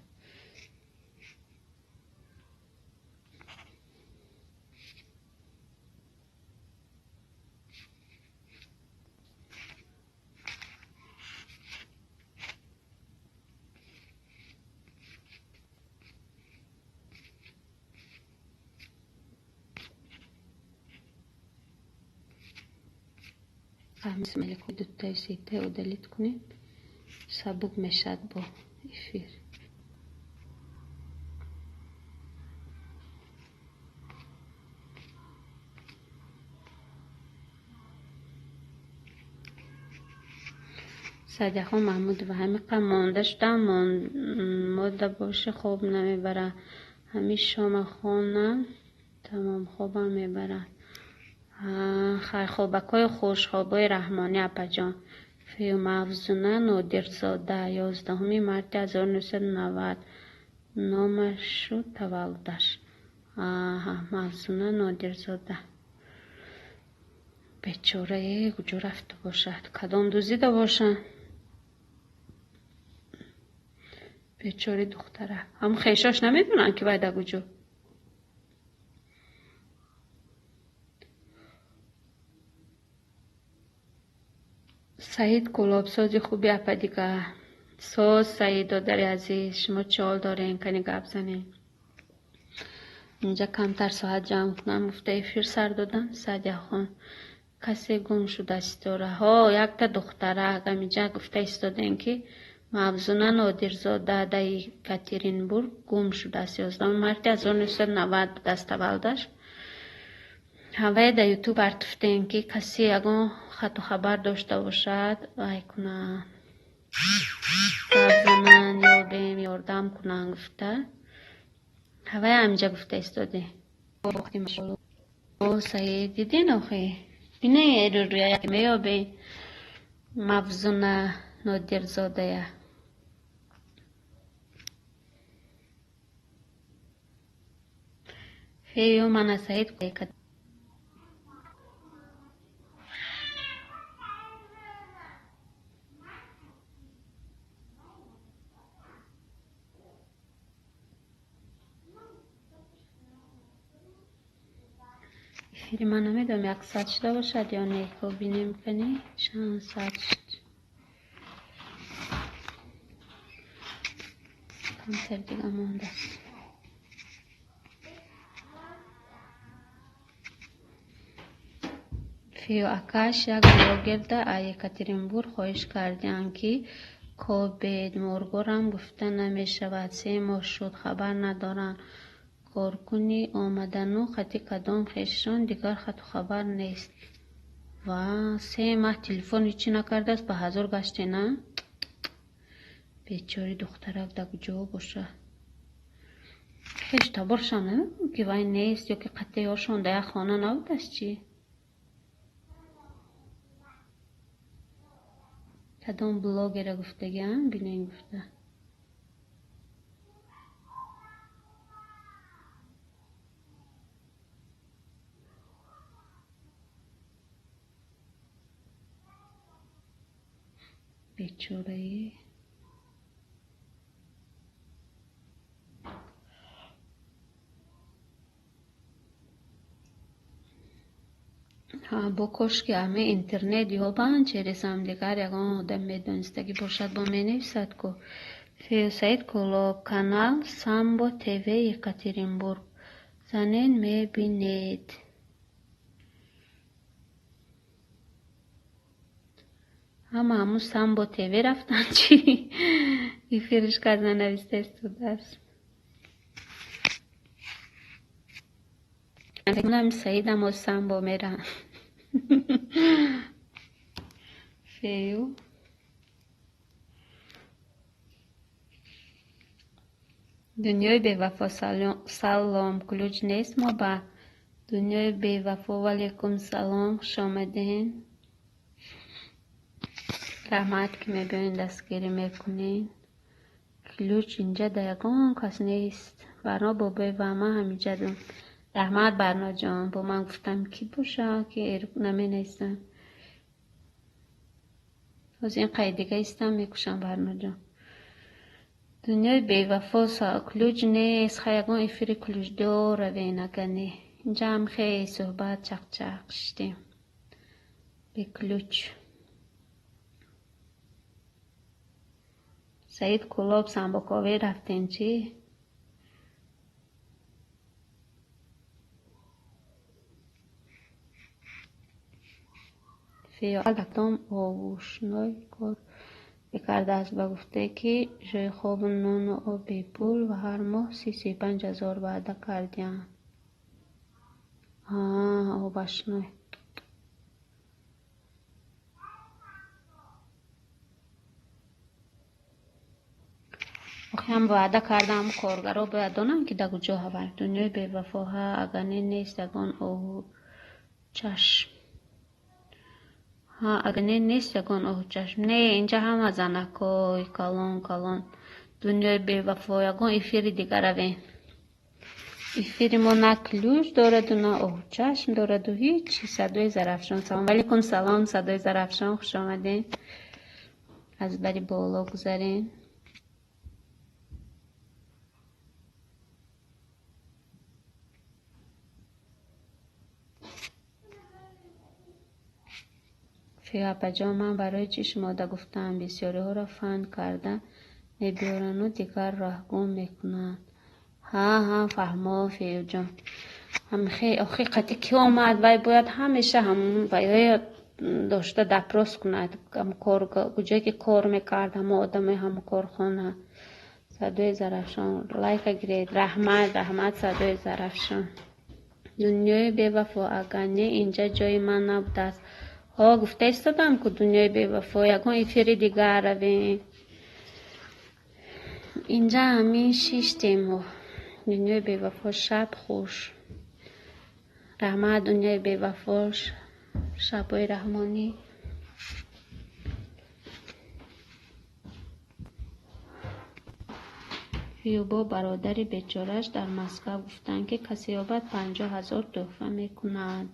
Дутаю сетаю удалить кунем, сабук мешад бо эфир. Саъдияхон Маҳмудова ҳамиқа монда шудам, мода боши хоб намебарад. Ҳамин шома хонам, тамом хобам мебарад. Хайр, хобакҳои хуш, хобҳои раҳмонӣ, апаҷон. Мавзуна Нодирзода, 11 марти 1990 номашу таваллудаш. Мавзуна Нодирзода. Бечорае куҷо рафта бошад? Кадом дузида бошанд? Бечори духтара. Ҳам хешош намедонанд, ки вай дар куҷо. Саид Кӯлобсози хуби апа дига. Соз Саид додари азиз, шумо чӣ ҳол дорем? Кани гап занем. Инҷа камтар соат ҷамъ кунам, гуфта эфир сар додам. Саъдияхон, касе гум шуда ситора. Ҳо, якта духтарак ҳаминҷа гуфта истодем, ки Мавзуна Нодирзода дар Екатеринбург гум шудааст. 11 марти 1990 будааст таваллудаш. Ҳавае дар Ютуб артуфтем, ки касе ягон хату хабар дошта бошад, вай кунанд, гап зананд, ёбем, ёрдам кунанд гуфта. Ҳавае ҳаминҷа гуфта истодем. Саид, дидин охи? Бинед рӯя меёбем Мавзуна Нодирзодая. Фею мана Саид эфири ман намедонам як соат шуда бошад ё не. Хоб бинем кани чанд соат шуд. Камтар дига мондааст. Фею акаш як блогерда аз Екатеринбург хоҳиш кардиам, ки кобед моргорам гуфта намешавад. 3 моҳ шуд, хабар надорам. Коркуни омадану хати кадом хешон дигар хату хабар нест. Ва 3 моҳ телефон ҳечӣ накардааст, ба ҳазор гаште, на? Бечори духтарак дар куҷо бошад? Хеш таборшам намедонам, ки вай нест ё ки қатъиёшон дар як хона набудааст чӣ? Кадом блогера гуфтагиам, бинен гуфта. Бечораи. Бо кошки ҳаме интернет ёбанд, через ҳамдигар ягон одам медонистагӣ бошад, бо менависад ку. Фею Саид Кӯлоб, канал Самбо ТВ Екатеринбург. Занен мебинед. Ҳама ҳамун Самбо ТВ рафтанд чӣ? Эфириш карда нависта истодааст. Саидам о Самбо мерам. Фею. Дунёи бевафо салом. Ключ нест мо ба дунёи бевафо. Валейкум салом, хуш омадем. Раҳмат, ки мебиёед дастгирӣ мекунед. Ключ инҷа дар ягон кас нест. Барно бобои ва ман ҳаминҷа дум. Раҳмат, Барноҷон. Бо ман гуфтам, ки боша, ки наменависам. Ҳозир ин қайд дига истам, мекушам, Барноҷон. Дунёи бевафо ключ нест. Хай ягон эфири ключдор равен, агар не. Инҷа ҳам хеле суҳбат чақчақ шидем. Бе ключ. Саид Кӯлоб самбоковӣ рафтем чӣ? Фею овушной кор мекардааст. Ба гуфтае, ки ҷойи хобу нону об бепул ва ҳар моҳ 35 ҳазор ваъда кардианд. Овашной. Охи ҳам ваъда кардам, коргаро бояд донанд, ки дар куҷо ҳавай. Дунёи бевафо, ҳа, агар не нест ягон оҳу чашм. Ҳа, агар не нест ягон оҳу чашм. Не, инҷа ҳама занакҳои калон калон. Дунёи бевафо, ягон эфири дигар равем. Эфири мо на ключ дораду, на оҳу чашм дораду, ҳеҷ. Садои Зарафшон. Салом алейкум, салом, Садои Зарафшон, хуш омадем. Аз бари боло гузарем. Фиапаҷон, ман барои чӣ шумода гуфтам, бисёриҳоро фан карда мебиёрану дигар роҳгум мекунанд. Ҳа, ҳа, фаҳмо, Фиюҷон. Охи қати ки омад, вай бояд ҳамеша ҳамун вайҳоя дошта допрос кунад. Куҷое ки кор мекард, ҳамо одамои ҳамо корхона. Садои Зарафшон, лайка гиред. Раҳмат, раҳмат, Садои Зарафшон. Дунёи бевафо, агар не инҷа ҷои ман набудааст. Ҳо, гуфта истодам, ку дунёи бевафо, ягон эфири дигар равем. Инҷа ҳамин шиштем. Дунёи бевафо, шаб хуш. Раҳмат, дунёи бевафо, шабҳои раҳмонӣ. Фиюбо бародари бечорааш дар Москва гуфтанд, ки касе ёбад 50 000 тӯҳфа мекунад.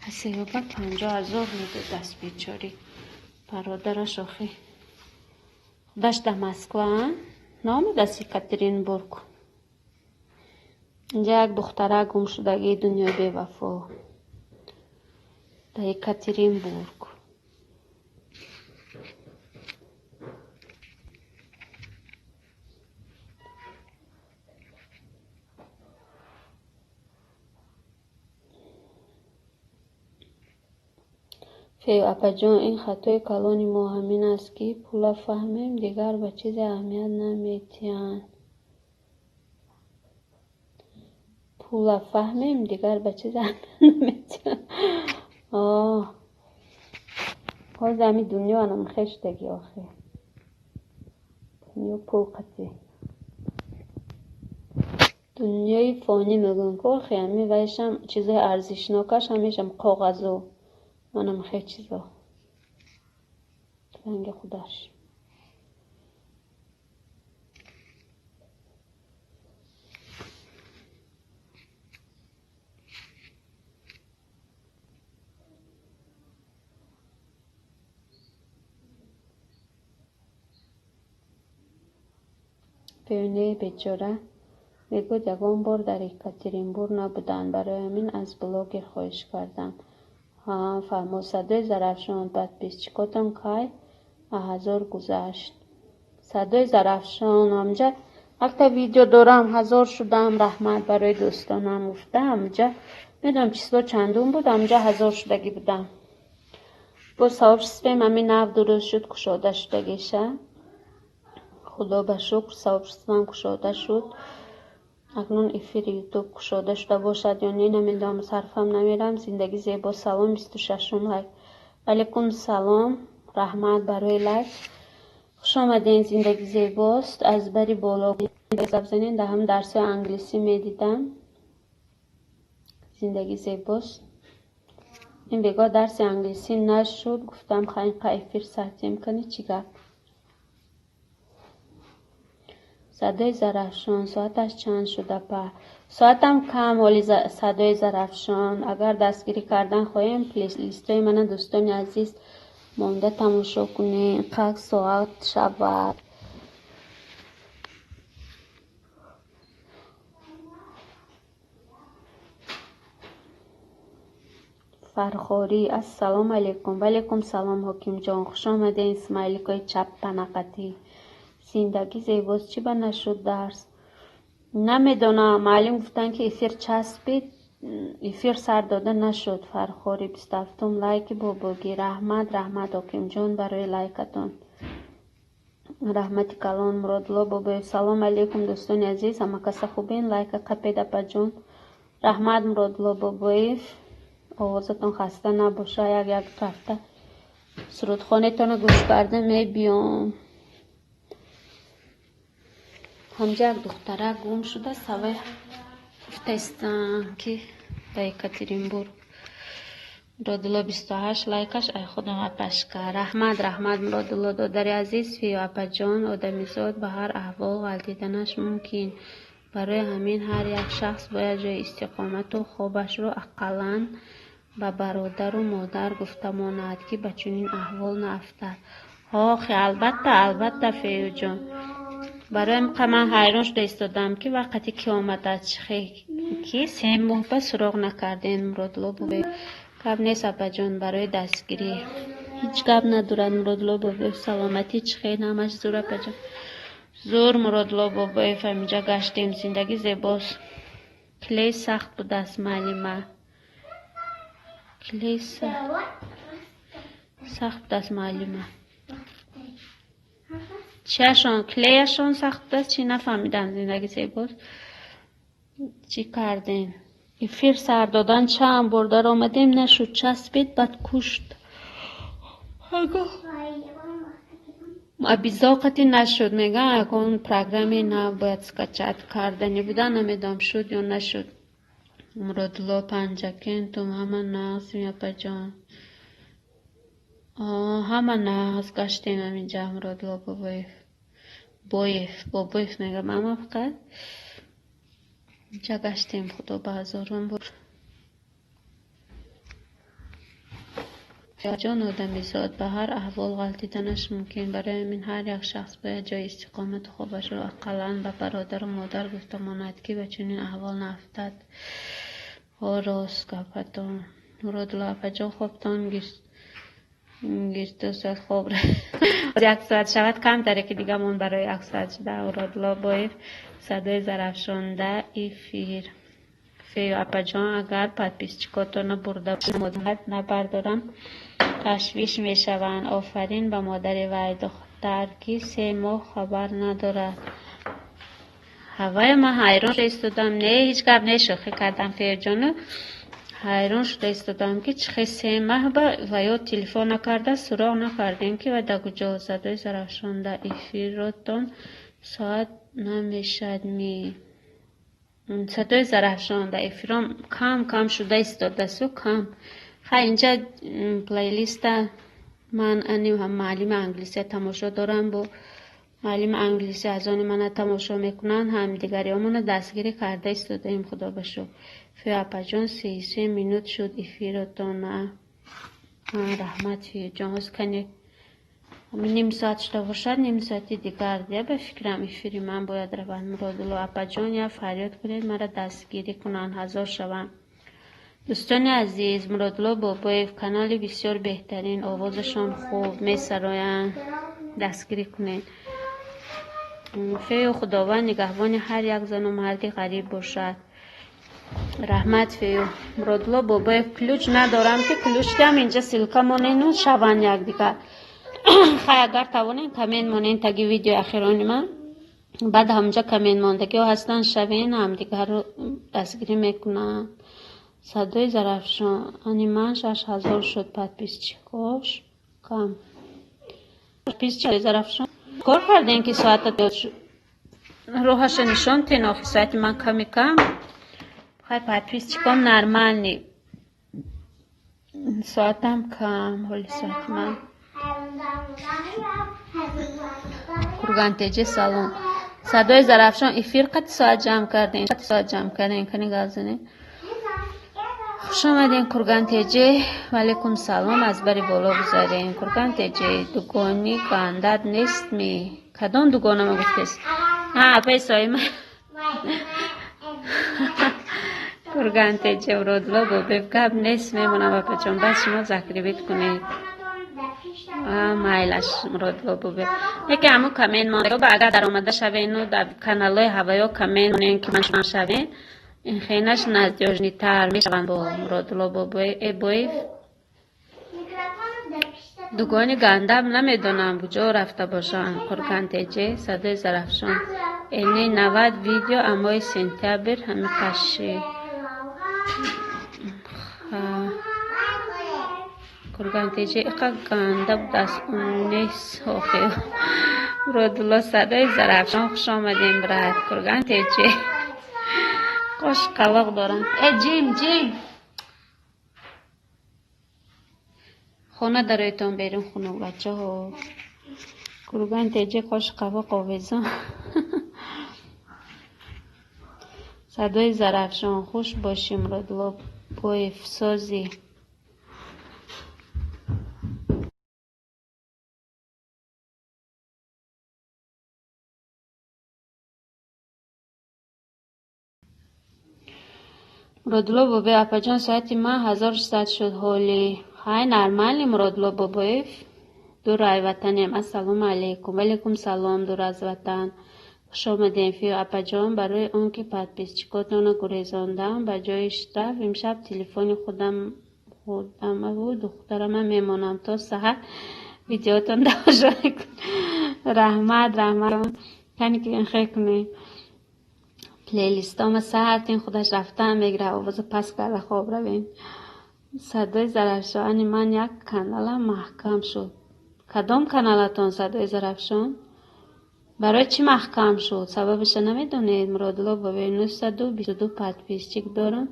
Касе ёбад 50 000 медодааст бечорӣ. Бародараш охи. Худаш дар Москва наомадааст Екатеринбург. Инҷа як духтарак гумшудагии дунёи бевафо. Дар Екатеринбург. Фею апаҷон, ин хатои калони мо ҳамин аст, ки пула фаҳмем, дигар ба чизе аҳамият наметиҳанд. Пула фаҳмем, дигар ба чизе аҳамият наметиҳанд. Ҳозир ҳамин дунё анам хештаги охи. Дунё пул қатӣ. Дунёи фонӣ мегӯям ку охи, ҳамин вайшам чизои арзишнокаш ҳамешам коғазу. Манам хел чизо. Ранги худаш. Пионери бечора мегӯяд, ягон бор дар Екатеринбург набуданд, барои ҳамин аз блогер хоҳиш кардам. Ҳа, фаҳмо, Садои Зарафшон, подписчикотон кай 1000 гузашт? Садои Зарафшон, ҳамҷа якта видео дорам, 1000 шудам, раҳмат барои дӯстонам гуфта, ҳамҷа медонам число чандум буд, ҳамҷа 1000 шудагӣ будам. Боз сообществоем ҳамин нав дуруст шуд, кушода шудагиша. Худо ба шукр, сообществоам кушода шуд. Акнун эфири Ютуб кушода шуда бошад ё не, намедонам, сарфам намерам. Зиндагӣ зебо, салом, 26-ум лайк. Алейкум салом, раҳмат барои лайк. Хуш омадем, зиндагӣ зебост. Аз бари боло гап занем, дар ҳам дарсҳои англисӣ медидам. Зиндагӣ зебост. Ин бегоҳ дарси англисӣ нашуд, гуфтам ха инқа эфир сартем кани, чӣ гап. Садои Зарафшон, соаташ чанд шуд, апа? Соатам кам ҳоли, Садои Зарафшон. Агар дастгирӣ кардан хоҳем, плейлистҳои мана, дӯстони азиз, монда тамошо кунем. Қак соат шавад. Фархорӣ, ассалому алайкум. Ваалайкум салом, Ҳокимҷон, хуш омадем, смайликҳои чаппанақатӣ. Зиндагӣ зебост, чӣ ба нашуд дарс? Намедонам, муаллим гуфтанд, ки эфир часпид, эфир сар дода нашуд. Фархорӣ, 27-ум лайки бобогӣ. Раҳмат, раҳмат, Ҳокимҷон, барои лайкатон. Раҳмати калон, Муродулло Бобоев. Салом алейкум, дӯстони азиз, ҳама каса хубен? Лайка қапед, апаҷон. Раҳмат, Муродулло Бобоев. Овозатон хаста набоша, як як рафта Сурудхонетонро гӯш карда мебиём. Ҳамҷа як духтара гум шуда, савай гуфтаистам, ки ба Екатеринбург. Муродулло 28 лайкаш ай худам апашка. Раҳмат, раҳмат, Муродулло додари азиз. Фиё апаҷон, одамизод ба ҳар аҳвол ғалтиданаш мумкин. Барои ҳамин ҳар як шахс бояд ҷои истиқомату хобашро ақаллан ба бародару модар гуфта монад, ки ба чунин аҳвол наафтад. Ҳохи, албатта, албатта, Феюҷон. Барои ҳамин ман ҳайрон шуда истодам, ки вақте ки омадааст, ки 3 моҳ ба суроғ накардем. Муродулло бобоев, гап нест, апаҷон, барои дастгирӣ ҳеҷ гап надорад. Муродулло бобоев, саломатӣ чӣ хел, ҳамаш зур, апаҷон, зур. Муродулло бобоев, ҳаминҷа гаштем, зиндагӣ зебост. Клей сахт будааст, маълима, клей сахт будааст, маълима. Чиашон, клеяшон сахт будааст, чӣ, нафаҳмидам. Зиндагӣ зебост. Чӣ кардем? Эфир сар додан чанд бор даромадем, нашуд, часпид, баъд кушт. Обязоқати нашуд, мегӯям, ягон программаи нав бояд скачать кардани буда, намедонам, шуд ё нашуд. Муродулло, Панҷакентум ҳама нағз, апаҷон? Ҳама нағз, гаштем ҳаминҷа. Муродулло бобоев, боев, бобоев мегӯям, ама фақат инҷа гаштем, худо ба ҳазорон бор. Ҷон, одамизод ба ҳар аҳвол ғалтиданаш мумкин. Барои ҳамин ҳар як шахс бояд ҷои истиқомату хобашро ақаллан ба бародару модар гуфта монад, ки ба чунин аҳвол наафтад. Ҳо, рост гапатон. Муродулло апаҷон, хобтон гирд, 2 соат хоб, як соат шавад, камтаре ки дигамон барои як соат шуда. Муродулло боев, садои Зарафшонда эфир. Фею апаҷон, агар подписчикотонро бурда набардорам, ташвиш мешаванд. Офарин ба модари вай духтар, ки 3 моҳ хабар надорад. Ҳавая ман ҳайрон шуда истодам. Не, ҳеҷ гап не, шӯхӣ кардам, Феюҷону. Ҳайрон шуда истодам, ки чӣ хел 3 маҳ ба ва ё телефон накарда, суроғ накардем, ки вай дар куҷо. Садои Зарафшонда эфиротон соат намешавад ми? Садои Зарафшонда эфиром кам кам шуда истодасту, кам. Хай, инҷа плейлиста ман ани маълими англисия тамошо дорам, бо маълими англисӣ аз они мана тамошо мекунанд, ҳамдигариёмонро дастгирӣ карда истодаем, худо ба шукр. Фею апаҷон, 33 минут шуд эфиротон. Раҳмат, Феюҷон. Ҳоз кани ним соат шуда бошад, ним соати дигар дия, ба фикрам, эфири ман бояд равад. Муродулло апаҷон, як фарёд кунед, маро дастгирӣ кунанд, ҳазор шаванд. Дӯстони азиз, Муродулло Бобоев канали бисёр беҳтарин, овозашон хуб месароянд, дастгирӣ кунед. Фею, Худованд нигаҳбони ҳар як зану марди ғариб бошад. Раҳмат, Фею. Муродулло Бобоев, ключ надорам, ки ключ диҳам, инҷа ссылка монену шаванд якдигар. Хай, агар тавонем, коммент монен таги видеои ахирони ман, баъд ҳамонҷа коммент мондагиҳо ҳастанд, шавен, ҳамдигарро дастгирӣ мекунанд. Садои Зарафшон, ани ман 6000 шуд, подписчикош кам. Зарафшон, кор кардем, ки соата роҳаша нишон тен, охи соати ман ками кам. Хай, подписчиком нормальный, соатам кам, ҳоли соати ман. Кургантеҷи, салом. Садои Зарафшон эфир қати соат ҷамъ кардем, соат ҷамъ кардем, кани гап занем. Хуш омадем, Кургантеҷи. Ваалайкум салом, аз бари боло гузарем. Кургантеҷи, дугони гандат нестми? Кадом дугона ма гуфтест? Апаи Соима. Кургантеҷи, Муродулло Бобоев, гап нест, мемонам, апаҷон, бас шумо закрепить кунед. Майлаш, Муродулло Бобоев. Яке ҳамун коммент монда, агар даромада шавену дар каналҳои ҳаваё коммент монем, ки ман шавем, ин хенаш надёжныйтар мешаванд. Бо Муродулло Бобоев, дугони гандам намедонам куҷо рафта бошанд. Қургантеҷе, садои Зарафшон, эни 90 видео амои сентябр ҳами каши. Кургантеҷа иқа ганда будааст, нест охир. Муродулло садои Зарафшон, хуш омадем, брат. Кургантеҷе қош қавоқ дорам. Э ҷим ҷим, хона дароитон берун, хунук бачаҳо. Кургантеҷе қош қавоқ овезон. Садои Зарафшон, хуш бошӣ, Муродулло Боев, созӣ. Муродулло Бобоев, апаҷон, соати ман 1600 шуд ҳолӣ. Хай, нормалӣ, Муродулло Бобоев. Дур ай ватанем. Ассалому алайкум. Валайкум салом, дур аз ватан. Хуш омадем, фиё апаҷон. Барои он ки подписчикотонро гурезондам ба ҷои штраф, имшаб телефони худамаву духтарама мемонам то саҳар видеотон тамошо мекунам. Раҳмат, раҳмат. Кани ки хе кунем. Плейлистома саҳартин худаш рафтан мегира, овоза пас карда хоб равем. Садои Зарафшон, ани ман як каналам маҳкам шуд. Кадом каналатон, садои Зарафшон? Барои чӣ маҳкам шуд? Сабабаша намедонед? Муродулло Бобоев, 922 подписчик дорам.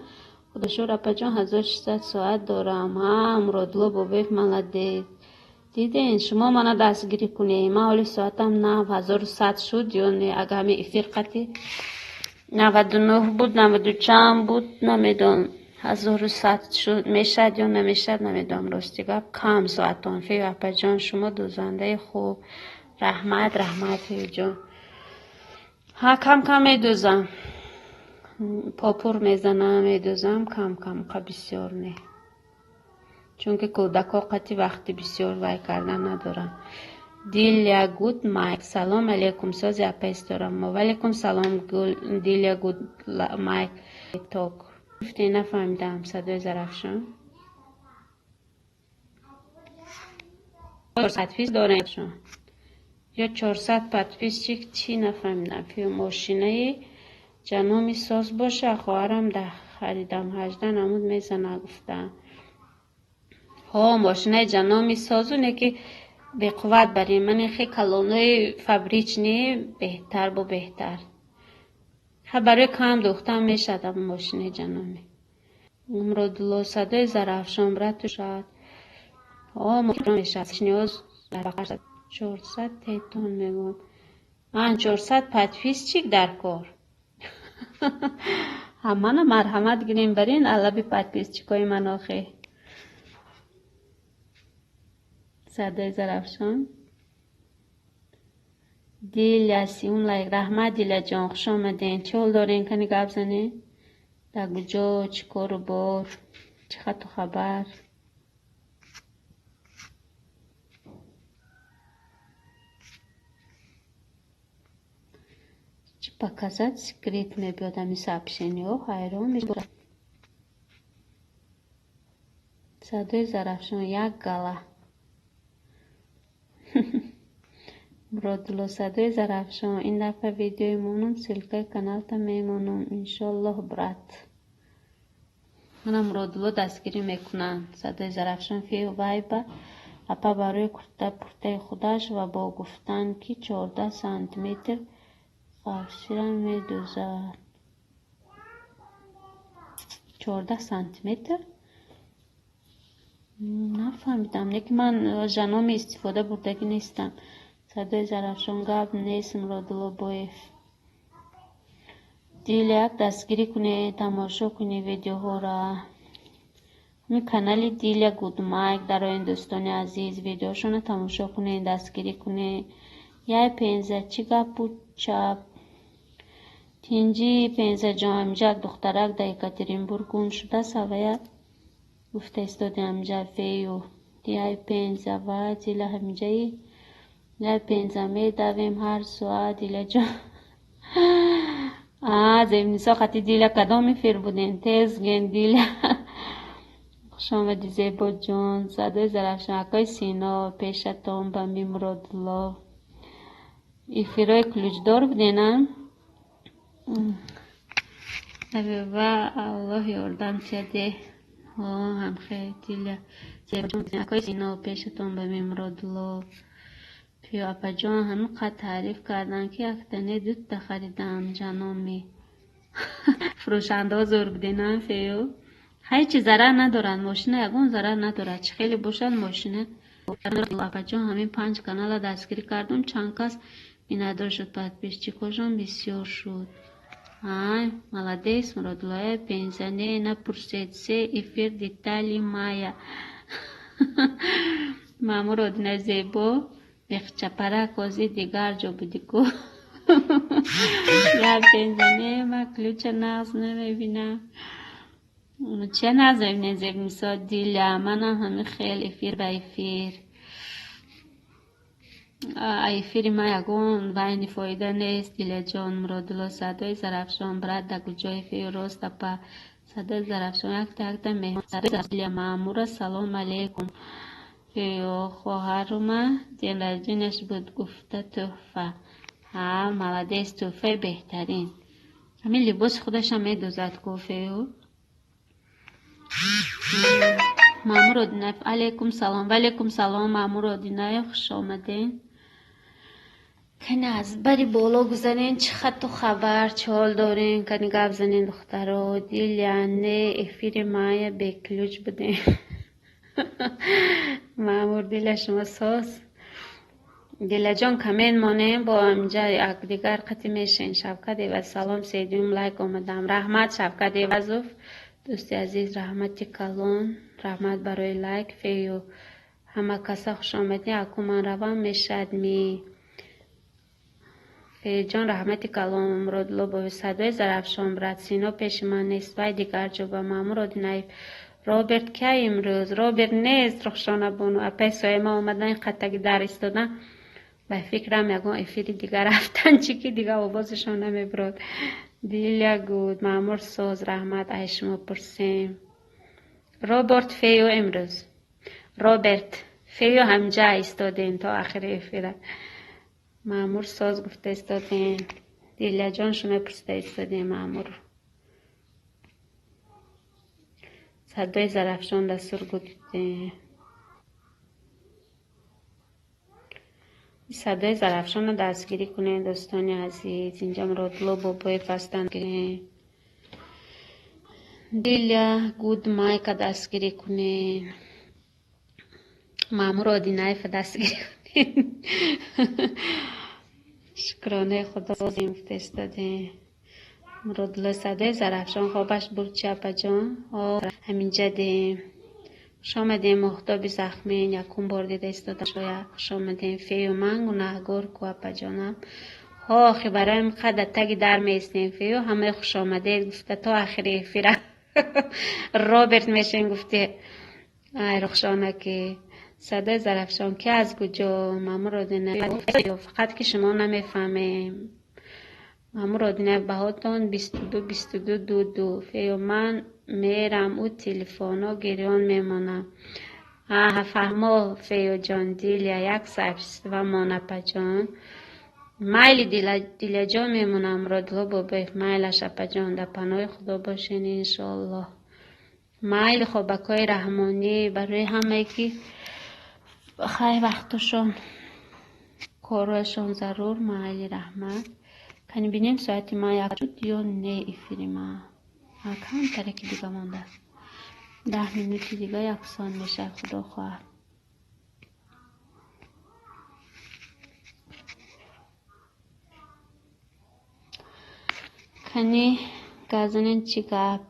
Худошукр, апаҷон, 1600 соат дорам. Ҳа, Муродулло Бобоев молодец. Диден, шумо мана дастгирӣ кунед. Ман ҳоли соатам нав 1100 шуд ё не, агар ҳамин эфир қатъи 99 буд, 90 чанд буд, намедонам. 1100 шуд, мешавад ё намешавад, намедонам. Рости гап, кам соатон. Фею апаҷон, шумо дӯзандаи хуб. Раҳмат, раҳмат, феюҷон. Ҳа, кам кам медӯзам. Попур мезанам, медӯзам, кам кам, қа бисёр не. Чунки кӯдакҳо қатъи вақти бисёр вай кардан надоранд. Дилия Гуд Майк, салом алейкум, сози апа исторам. Валейкум салом, Дилия Гуд Майк. Ток. Гуфте нафаҳмидам, садои Зарафшон. 400 дорем ё 400 подписчик, чӣ нафаҳмидам. Фиё мошинаи ҷаноми соз боша, хоҳарам да харидам, 18 намуд мезана гуфтам. Ҳо, мошинаи ҷаноми созу не ки беқувват барин. Ман хе калонои фабрични беҳтар бо беҳтар. Ха, барои кам духтан мешавад ам мошинаи ҷаноми. Муродулло, садои Зарафшон, брату шад. Ҳо, мешавад. Ниёз 400 тетон мегӯям. Ан 400 подписчик дар кор. Ҳамана марҳамат гирем барин алаби подписчикои ман охе. Садои Зарафшон. Диля сиюм лайк. Раҳмат, Диляҷон, хуш омаден. Чӣ ҳол дорен, кани гап занед? Дар куҷо, чӣ кору бор, чӣ хату хабар? Чӣ показать секрет мебиёд ҳамин сообщениҳо, ҳайрон мешавам. Садои Зарафшон як гала. Муродулло, садои Зарафшон, ин дафъа видеои монум, ссылкаи каналта мемонам, иншоллоҳ, брат. Мана Муродулло дастгирӣ мекунанд. Садои Зарафшон фею вайба апа барои курта пуртаи худаш ва бо гуфтан ки 14 сантиметр қавсира медӯзад. 14 сантиметр? Нафаҳмидам, лекин ман жаноми истифода бурдагӣ нестам. Садои Зарафшон, гап нест, Муродулло Боев. Диля, як дастгирӣ кунед, тамошо кунед видеоҳоро. Ҳамин канали Диля Гудмайк дарои дӯстони азиз, видеошонро тамошо кунед, дастгирӣ кунед. Яй пенза, чӣ гап буд чап? Тинҷи пензаҷон, ҳаминҷа як духтарак дар Екатеринбург гум шудааст, ҳавая гуфта истоди ҳаминҷа фею. Яй пенза ва Диля ҳаминҷаи яй пенза медавем ҳар соат, Диляҷон. А, Зебнисо хати Диля кадом эфир будем? Тез ген Диля. Хуш омадӣ, Зебоҷон. Садои Зарафшон, акои Сино, пешатон ба ми Муродулло. Эфирҳои ключдор буден, а? Ва Аллоҳ ёрдам тияде. Ҳамхе Диля. Акои Сино пешатон ба Мемуродулло. Пиё апаҷон ҳамин қад таъриф карданд, ки яктане дута харидам ҷаноми. Фурӯшандаҳо зӯр будена фею. Ҳеҷ зарар надорад мошина, ягон зарар надорад. Чӣ хеле бошад мошина. Апаҷон ҳамин 5 канала дастгирӣ кардум, чанд кас миннатдор шуд, подписчикошон бисёр шуд. Ай, молодец, Муродуллоя, пенсионер напурсед, се эфир детали мая. Маъмур Одина зебо, бехчапарак ози дигар ҷо будӣ ку. Я пенсионер, ма ключа нағз намебинам. Чия нағз мебинед Зебнисо Диля, манам ҳамин хел эфир ба эфир. Эфири ма ягон вайни фоида нест, Диляҷон. Муродулло садои Зарафшон, брат да куҷои фею рост апа. Садои Зарафшон якта якта меҳмон. Диля Маъмура салом алейкум. Фею хоҳарума день рожденияш буд гуфта тӯҳфа. Ҳа, молодец, тӯҳфаи беҳтарин. Ҳамин либоси худашам медӯзад ку фею. Маъмур Одинаев, алейкум салом. Ваалейкум салом, Маъмур Одинаев, хуш омадед. Кани аз бари боло гузарен, чӣ хатту хабар, чӣ ҳол дорем, кани гап занен духтаро. Диля, не, эфири мая беключ будем. Маъмур Диля, шумо соз. Диляҷон камен монем, бо ҳаминҷа якдигар қатӣ мешен. Шавкат Эваз, салом, седуюм лайк омадам. Раҳмат, Шавкат Эвазов. Дӯсти азиз, раҳмати калон, раҳмат барои лайк. Фею ҳама каса хуш омадед. Аку ман равам мешад ми. Феюҷон раҳмати калон. Муродулло боби садои Зарафшон, брат Сино пеши ман нест, вай дигар ҷо ба. Маъмур Одинаев, Роберт кай имрӯз? Роберт нест, Рухшона бону. Апай Соима омадан қаттаги дар истодан. Ба фикрам ягон эфири дигар рафтан, чӣ ки дигар овозашон намебурод. Диля гуд, Маъмур соз, раҳмат, ай шумо пурсем. Роберт фею имрӯз. Роберт фею ҳамҷа истодем то ахири эфира. Маъмур соз гуфта истодем. Диляҷон шумо пурсида истодем Маъмур. Садои Зарафшон дастур гудем. Садои Зарафшонро дастгирӣ кунед дӯстони азиз. Инҷа Муродулло Бобоев ҳастанд. Диля гуд майка дастгирӣ кунед. Маъмур Одинаева дастгирӣ кунед. Шукронаи Худо гуфта истодем. Муродулло садои Зарафшон хобаш бурд чи апаҷон? Ҳаминҷа дем. Хуш омадем Моҳтоби Захмин, якум бор дида истода шояд. Хуш омадем фею, ман гунаҳгор ку апаҷонам. Ҳо, охи барои қадр таги дар меистем фею, ҳамаи хуш омадед гуфта то ахири эфира. Роберт мешен гуфти. Ай Рухшона ки садои Зарафшон ки аз куҷо? Маъмур Одинаев, фақат ки шумо намефаҳмем. Маъмур Одинаев баҳотон 22 22 2 2. Фею ман мерам ӯ телефоно гирён мемонам. Аҳа, фаҳмо Феюҷон, Диля як сообщество мон апаҷон. Майли Диляҷон мемонам. Муродулло Бобоев, майлаш апаҷон, дар паноҳи Худо бошен иншоаллоҳ. Майли хобакҳои раҳмонӣ барои ҳамае ки хай вақтошон корҳояшон зарур, майли раҳмат. Кани бинем соати ман як шуд ё не эфири ман. Камтаре ки дига мондааст. 10 минути дига як соат мешавад, Худо хоҳад. Кани газанен чӣ гап?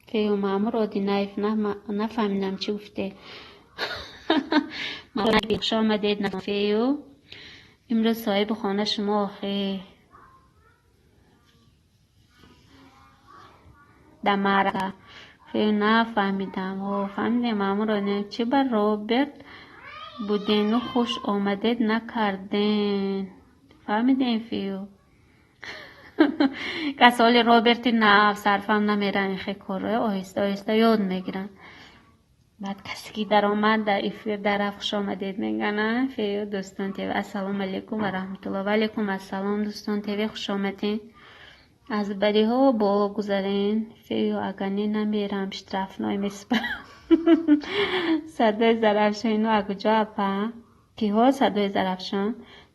Фею Маъмур Одинаев, нафаҳмидам чӣ гуфте. Хуш омадед фею. Имрӯз соҳиби хона шумо охи. Дамара. Фею нафаҳмидам. Ҳо, фаҳмидем Маъмур Одинаев. Чӣ ба Роберт будену хуш омадед накарден? Фаҳмидем фею. Кас оли Роберти нав сарфам намеран ин хе корро, оҳиста оҳиста ёд мегиранд. Баъд касе ки даромад дар эфир дарафт хуш омадед мегӯянд. Фею дӯстон ТВ, ассалому алайкум ва раҳматуллоҳ. Ва алайкум ассалом дӯстон ТВ, хуш омадед. Аз бариҳо боло гузарен, фею, агар не, намерам, штрафной месупарам. Садои Зарафшон ино акуҷо, апа? Киҳо, Садои Зарафшон?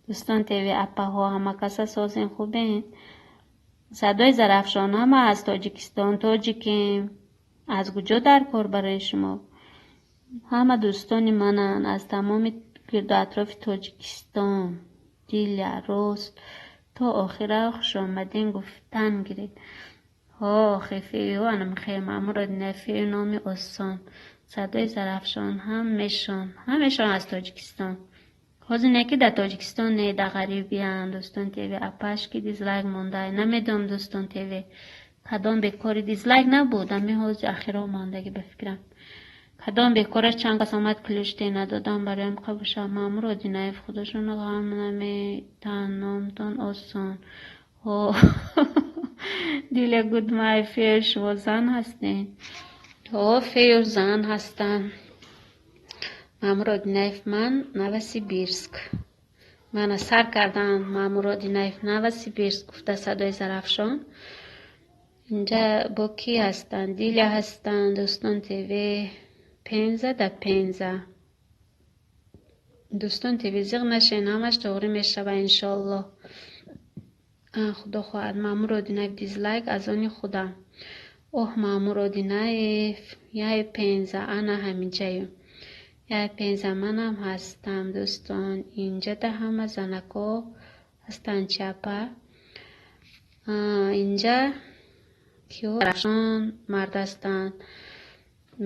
Дӯстон ТВ, апаҳо, ҳама каса созен, хубен? Садои Зарафшон ҳама аз Тоҷикистон, тоҷикем. Аз куҷо дар кор барои шумо? Ҳама дӯстони мананд аз тамоми гирду атрофи Тоҷикистон. Диля, рост, то охира хушомадин гуфтан гиред. Ҳо, хефию анамхе Маъмур Одинаев, фею номи осон. Садои Зарафшон ҳамешон, ҳамешон аз Тоҷикистон. Ҳозир не ки дар Тоҷикистон не, дар ғарибиянд. Дӯстон ТВ, апаш ки дизлайк монда, намедонам, дӯстон ТВ, кадом бекори дизлайк набуд, ами ҳозир ахиро мондагӣ ба фикрам. Кадом бекораш чанд кас омад, ключ те надодам, бароям қабуша. Маъмур Одинаев, худошоно ғам наметан, номтон осон. Ҳо, Диля Гудмай, фею, шумо зан ҳастед? Ҳо, фею, зан ҳастам. Маъмур Одинаев, ман Новосибирск. Мана сар кардам, Маъмур Одинаев, Новосибирск гуфта Садои Зарафшон. Инҷа бо кӣ ҳастанд? Диля ҳастанд, дӯстон ТВ, Пенза да Пенза. Дӯстон ТВ, зиқ нашен, ҳамаш тоғрӣ мешава, иншоаллоҳ. Худо хоҳад. Маъмур Одинаев, дизлайк аз они худам. Оҳ, Маъмур Одинаев, яй Пенза, ана ҳаминҷаю. Яй Пенза, манам ҳастам, дӯстон. Инҷада ҳама занако ҳастанд чи, апа? Инҷа киҳо мард ҳастанд?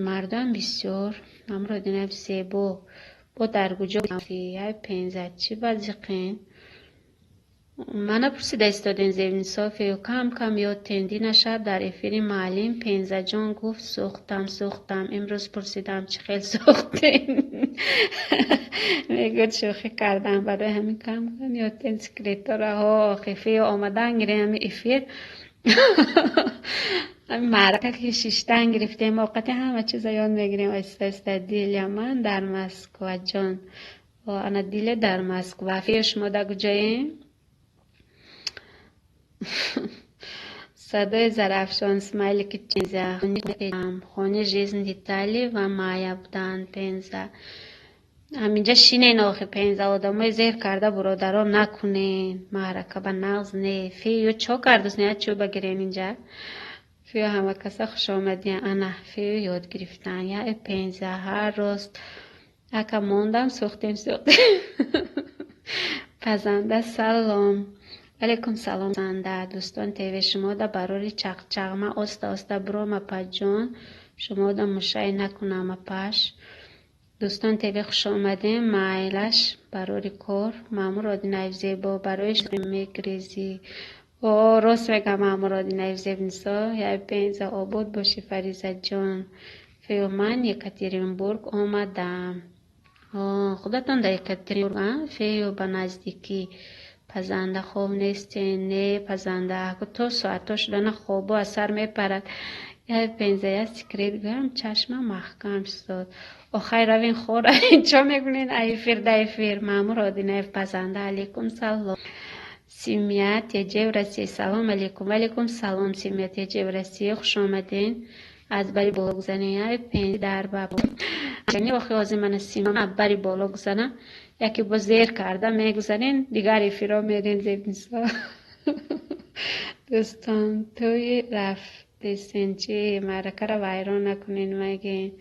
Мардам бисёр. Маъмур Одинаев, зебо. Бо дар куҷо? Яй Пенза, чӣ ба зиқен? Мана пурсида истодем, Зебинисо, фею, кам кам ёд тен. Дина шаб дар эфири муаллим Пензаҷон гуфт: «Сӯхтам, сӯхтам». Имрӯз пурсидам, чӣ хел сӯхтем? Мегӯяд, шӯхӣ кардам. Барои ҳамин кам кам ёд тен секретора. Ҳо, фею, омадан гирем, ҳами эфир, маърака ки шиштан гирифтем, овқати ҳама чиза ёд мегирем оҳиста оҳиста. Диля, ман дар Москва, ҷон. Ана Диля дар Москва. Фею, шумо дар куҷоем? Садои Зарафшон, смайлики Пенза, хони жизнь детали ва Майя буданд. Пенза, ҳаминҷа шинен охи, Пенза, одамои зер карда, бародарон, накунен, маърака ба нағз не. Фею чо кардус, не чӯба гирен инҷа. Фею, ҳама каса хушомадиян. Ана фею ёд гирифтан. Я Пенза, ҳар рост ака мондам, сӯхтем, сӯхтем. Пазанда, салом. Алейкум салом, занда. Дӯстон ТВ, шумода барори чақчақ. Ман оста оста буром, апаҷон, шумода мушай накунам, апаш. Дӯстон ТВ, хушомадем, майлаш, барори кор. Маъмур Одинаев, зебо, барои мегрезӣ. О, рост мегам, Маъмур Одинаев, Зебнисо, яй Пенза, обод бошӣ, Фаризаҷон. Фею, ман Екатеринбург омадам. Худатон дар Екатеринбург, фею, ба наздикӣ. Пазанда, хоб нестен? Не, пазанда, то соатҳо шудана хобо аз сар мепарад. Яй Пенза, я секрет гӯям, чашмам маҳкам шуд. Охай, равин, хор, чо мекунед эфир да эфир? Маъмур Одинаев, пазанда, алейкум салом. Семья ТЖ в России, салом алейкум. Алейкум салом, семья ТЖ в России, хуш омаден. Аз бари боло гузанен, яй Пенза, дар ба охи ҳозир мана сима бари боло гузана, яке бо зер карда мегузарен, дигар эфиро мерен. Зебнисо, дӯстон, тӯи рафтесен чи, маъракаро вайрон накунен, мегин.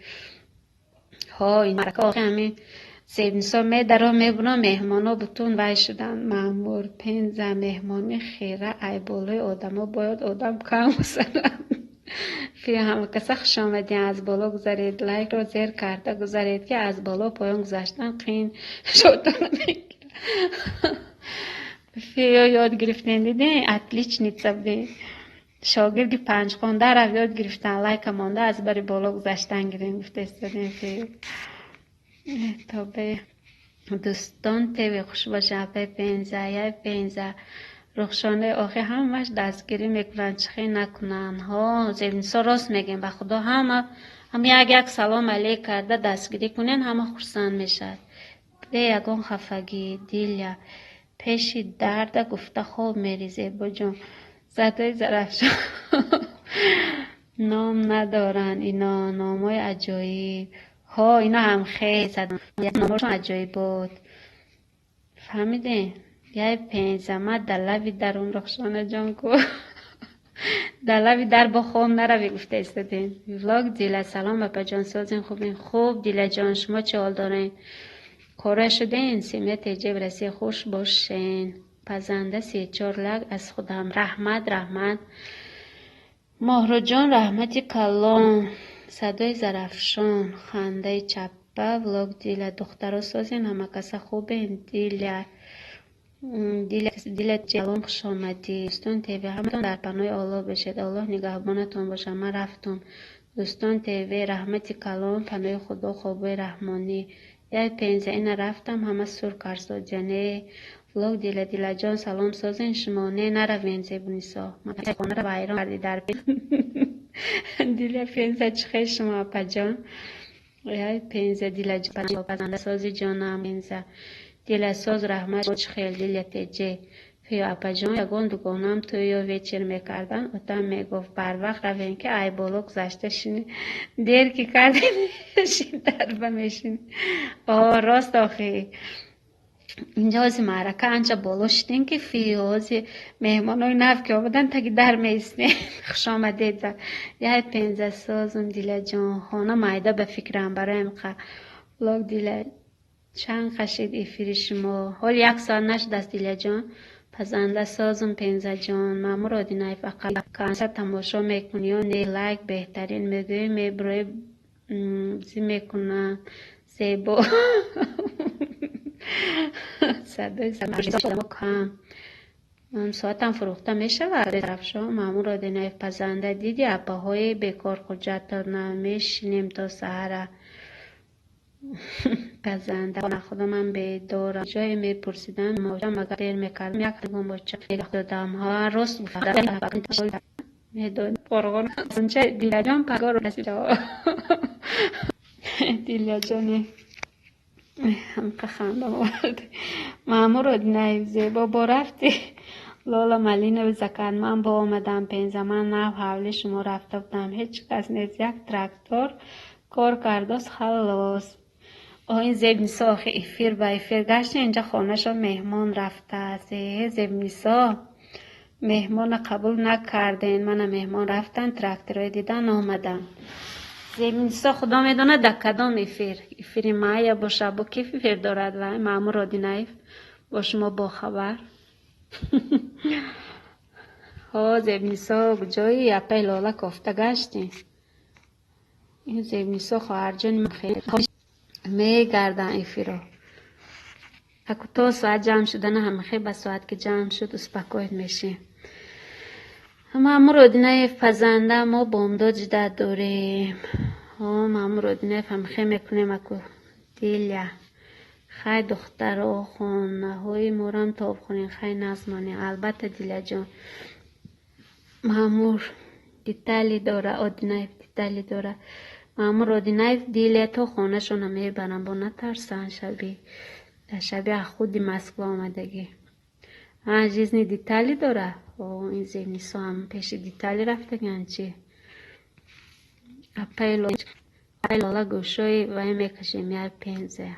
Ҳо, ин маърака охи ҳамин Зебнисо медаро мебуно, меҳмоно бутун вай шуданд. Маъмур, Пенза, меҳмони хира, ай болои одамо бояд одам кам гузарад. Фи, ҳама каса хушомадем, аз боло гузаред, лайкро зер карда гузаред, ки аз боло поён гузаштан қиин шодона мегирад. Фиё, ёд гирифтем, дидем, отличница будем. Шогирди панҷхон дарав ёд гирифтан, лайка монда, аз бари боло гузаштан гирем, гуфта истодем, фиё. Тобе, дӯстон ТВ, хуш бошед, апаи Пенза, яй Пенза, Рухшонаи, охи ҳамаш дастгирӣ мекунанд, чӣ хел накунанд? Ҳо, Зебнисо, рост мегӯем, ба худо, ҳама ҳам як як салом алейк карда дастгирӣ кунен, ҳама хурсанд мешавад. Бе ягон хафагӣ. Диля, пеши дарда гуфта хоб мери, Зебоҷон. Садои Зарафшон. Ном надоранд ино, номҳои аҷоиб. Ҳо, ино ҳам хел номҳошон аҷоиб буд. Фаҳмидем? Яй пензама дар лаби дарун Рухшонаҷон ку. Дар лаби дар бо хом наравӣ гуфта истодем. Влог Дила, салом апаҷон, созин, хубин? Хуб, Дилаҷон, шумо чӣ ҳол дорен? Кора шуден? Семья ТҶ в Россия, хуш бошен. Пазанда 34 лайк аз худам. Раҳмат, раҳмат. Моҳруҷон, раҳмати калон. Садои Зарафшон, хандаи чаппа, влог Дила, духтаро созин, ҳама каса хубен? Диля Дила, салом, хушомадӣ. Дӯстон ТВ, ҳаматон дар паноҳи Аллоҳ бошед. Аллоҳ нигаҳбонатон бошад. Ман рафтум. Дӯстон ТВ, раҳмати калон, паноҳи Худо, хобҳои раҳмонӣ. Яй пенза, ина рафтам, ҳама сур карсоҷане. Влог Дила, Дилаҷон, салом, созин шумо? Не, наравем, Зебунисо. Хонаро вайрон кардӣ дар Диля пенза, чӣ хел шумо, апаҷон? Яй пенза, Дилаҷон, пазанда сози ҷонам, пенза. Диласоз, раҳмат, чӣ хел, Диля теҷе. Фиё апаҷон, ягон дугонаам тӯй ё вечер мекардан, отам мегуфт: барвақт равем, ки ай боло гузашта шинӣ. Дер ки кардем, дарба мешинӣ. О, рост охи. Инҷа ҳози маърака анча боло шидем, ки фиё ҳози меҳмонои нав ки омадан, таги дар меистем. Хушомадед. Яй пенза, созум, Дилаҷон, хона майда ба фикрам бароям қа. Влог Дила, чанд қашид эфири шумо? Ҳоли як соат нашудааст, Дилаҷон. Пазанда созум, Пензаҷон. Маъмур Одинаев, ақал консерт тамошо мекунӣ ё не? Лайк беҳтарин мегӯӣ, мебироӣ зӣ мекунанд. Зебо. Садои кам. Соатам фурӯхта мешавад? Зарафшон, Маъмур Одинаев, пазанда диди, апаҳои бекор ҳуҷҷатона мешинем то саҳара. Пазанда, худо, ман бедорам. Ҷое мепурсидам, магар дер мекардам, як боча додам. Ҳа, рост гуфт. Медод. Қорғон. Дилаҷон, пагор Дилаҷони ҳамқа хандам овард. Маъмур Одинаев, зебо бо рафтӣ. Лола Малинови закат, ман бо омадам, пенза, ман нав ҳавли шумо рафта будам. Ҳеҷ кас нест, як трактор кор кардост, халос. О, ин Зебнисо охи эфир ба эфир гашти, инҷа хонашон меҳмон рафтааст. Э, Зебнисо, меҳмона қабул накарден. Мана меҳмон рафтан, тракторҳои дидан омаданд. Зебнисо, худо медонад дар кадом эфир. Эфири Майя боша, бо ки эфир дорад вай, Маъмур Одинаев бо шумо бохабар. Ҳо, Зебнисо, куҷои апаи Лола кофта гаштӣ? Ин Зебнисо хоҳарҷони ман хеле мегарданд эфиро. Аку то соат ҷамъ шудана ҳамахел ба соат ки ҷамъ шуд, успокоить мешем. Маъмур Одинаев, пазанда, мо бомдод ждать дорем. Ҳо, Маъмур Одинаев, ҳамахел мекунем аку. Диля. Хай, духтаро, хонаҳои морам тоб хӯрем, хай назмонем. Албатта, Дилаҷон. Маъмур детали дора, Одинаев детали дора. Маъмур Одинаев, Диля то хонашона мебарам, бо натарсан шаби. Дар шаби аз худи Москва омадагӣ. А, жизни детали дора? О, ин Зебнисо ҳам пеши детали рафтагианд чӣ? Апаи Лола гӯшои вай мекашем, як пенза.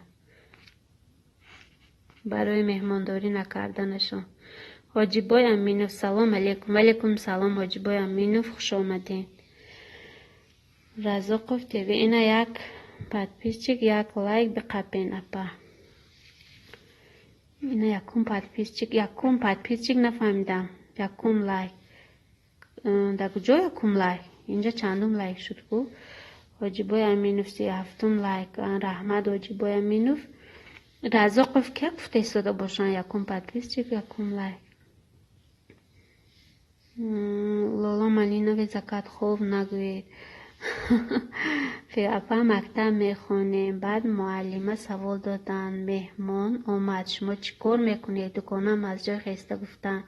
Барои меҳмондорӣ накарданашон. Ҳоҷибой Аминов, салом алейкум. Валейкум салом, Ҳоҷибой Аминов, хуш омадед. Разоқов ТВ, ина як подписчик, як лайк биқапен, апа. Ина якум подписчик, якум подписчик нафаҳмидам. Якум лайк. Дар куҷо якум лайк? Инҷа чандум лайк шуд ку? Ҳоҷибой Аминов, 37-ум лайк. Раҳмат, Ҳоҷибой Аминов. Разоқов ке гуфта истода бошанд якум подписчик, якум лайк. Лола Малинови закат, хоб нагӯед. Апа, мактаб мехонем. Баъд муаллима савол доданд: меҳмон омад, шумо чӣ кор мекунед? Дуконам аз ҷой хеста гуфтанд: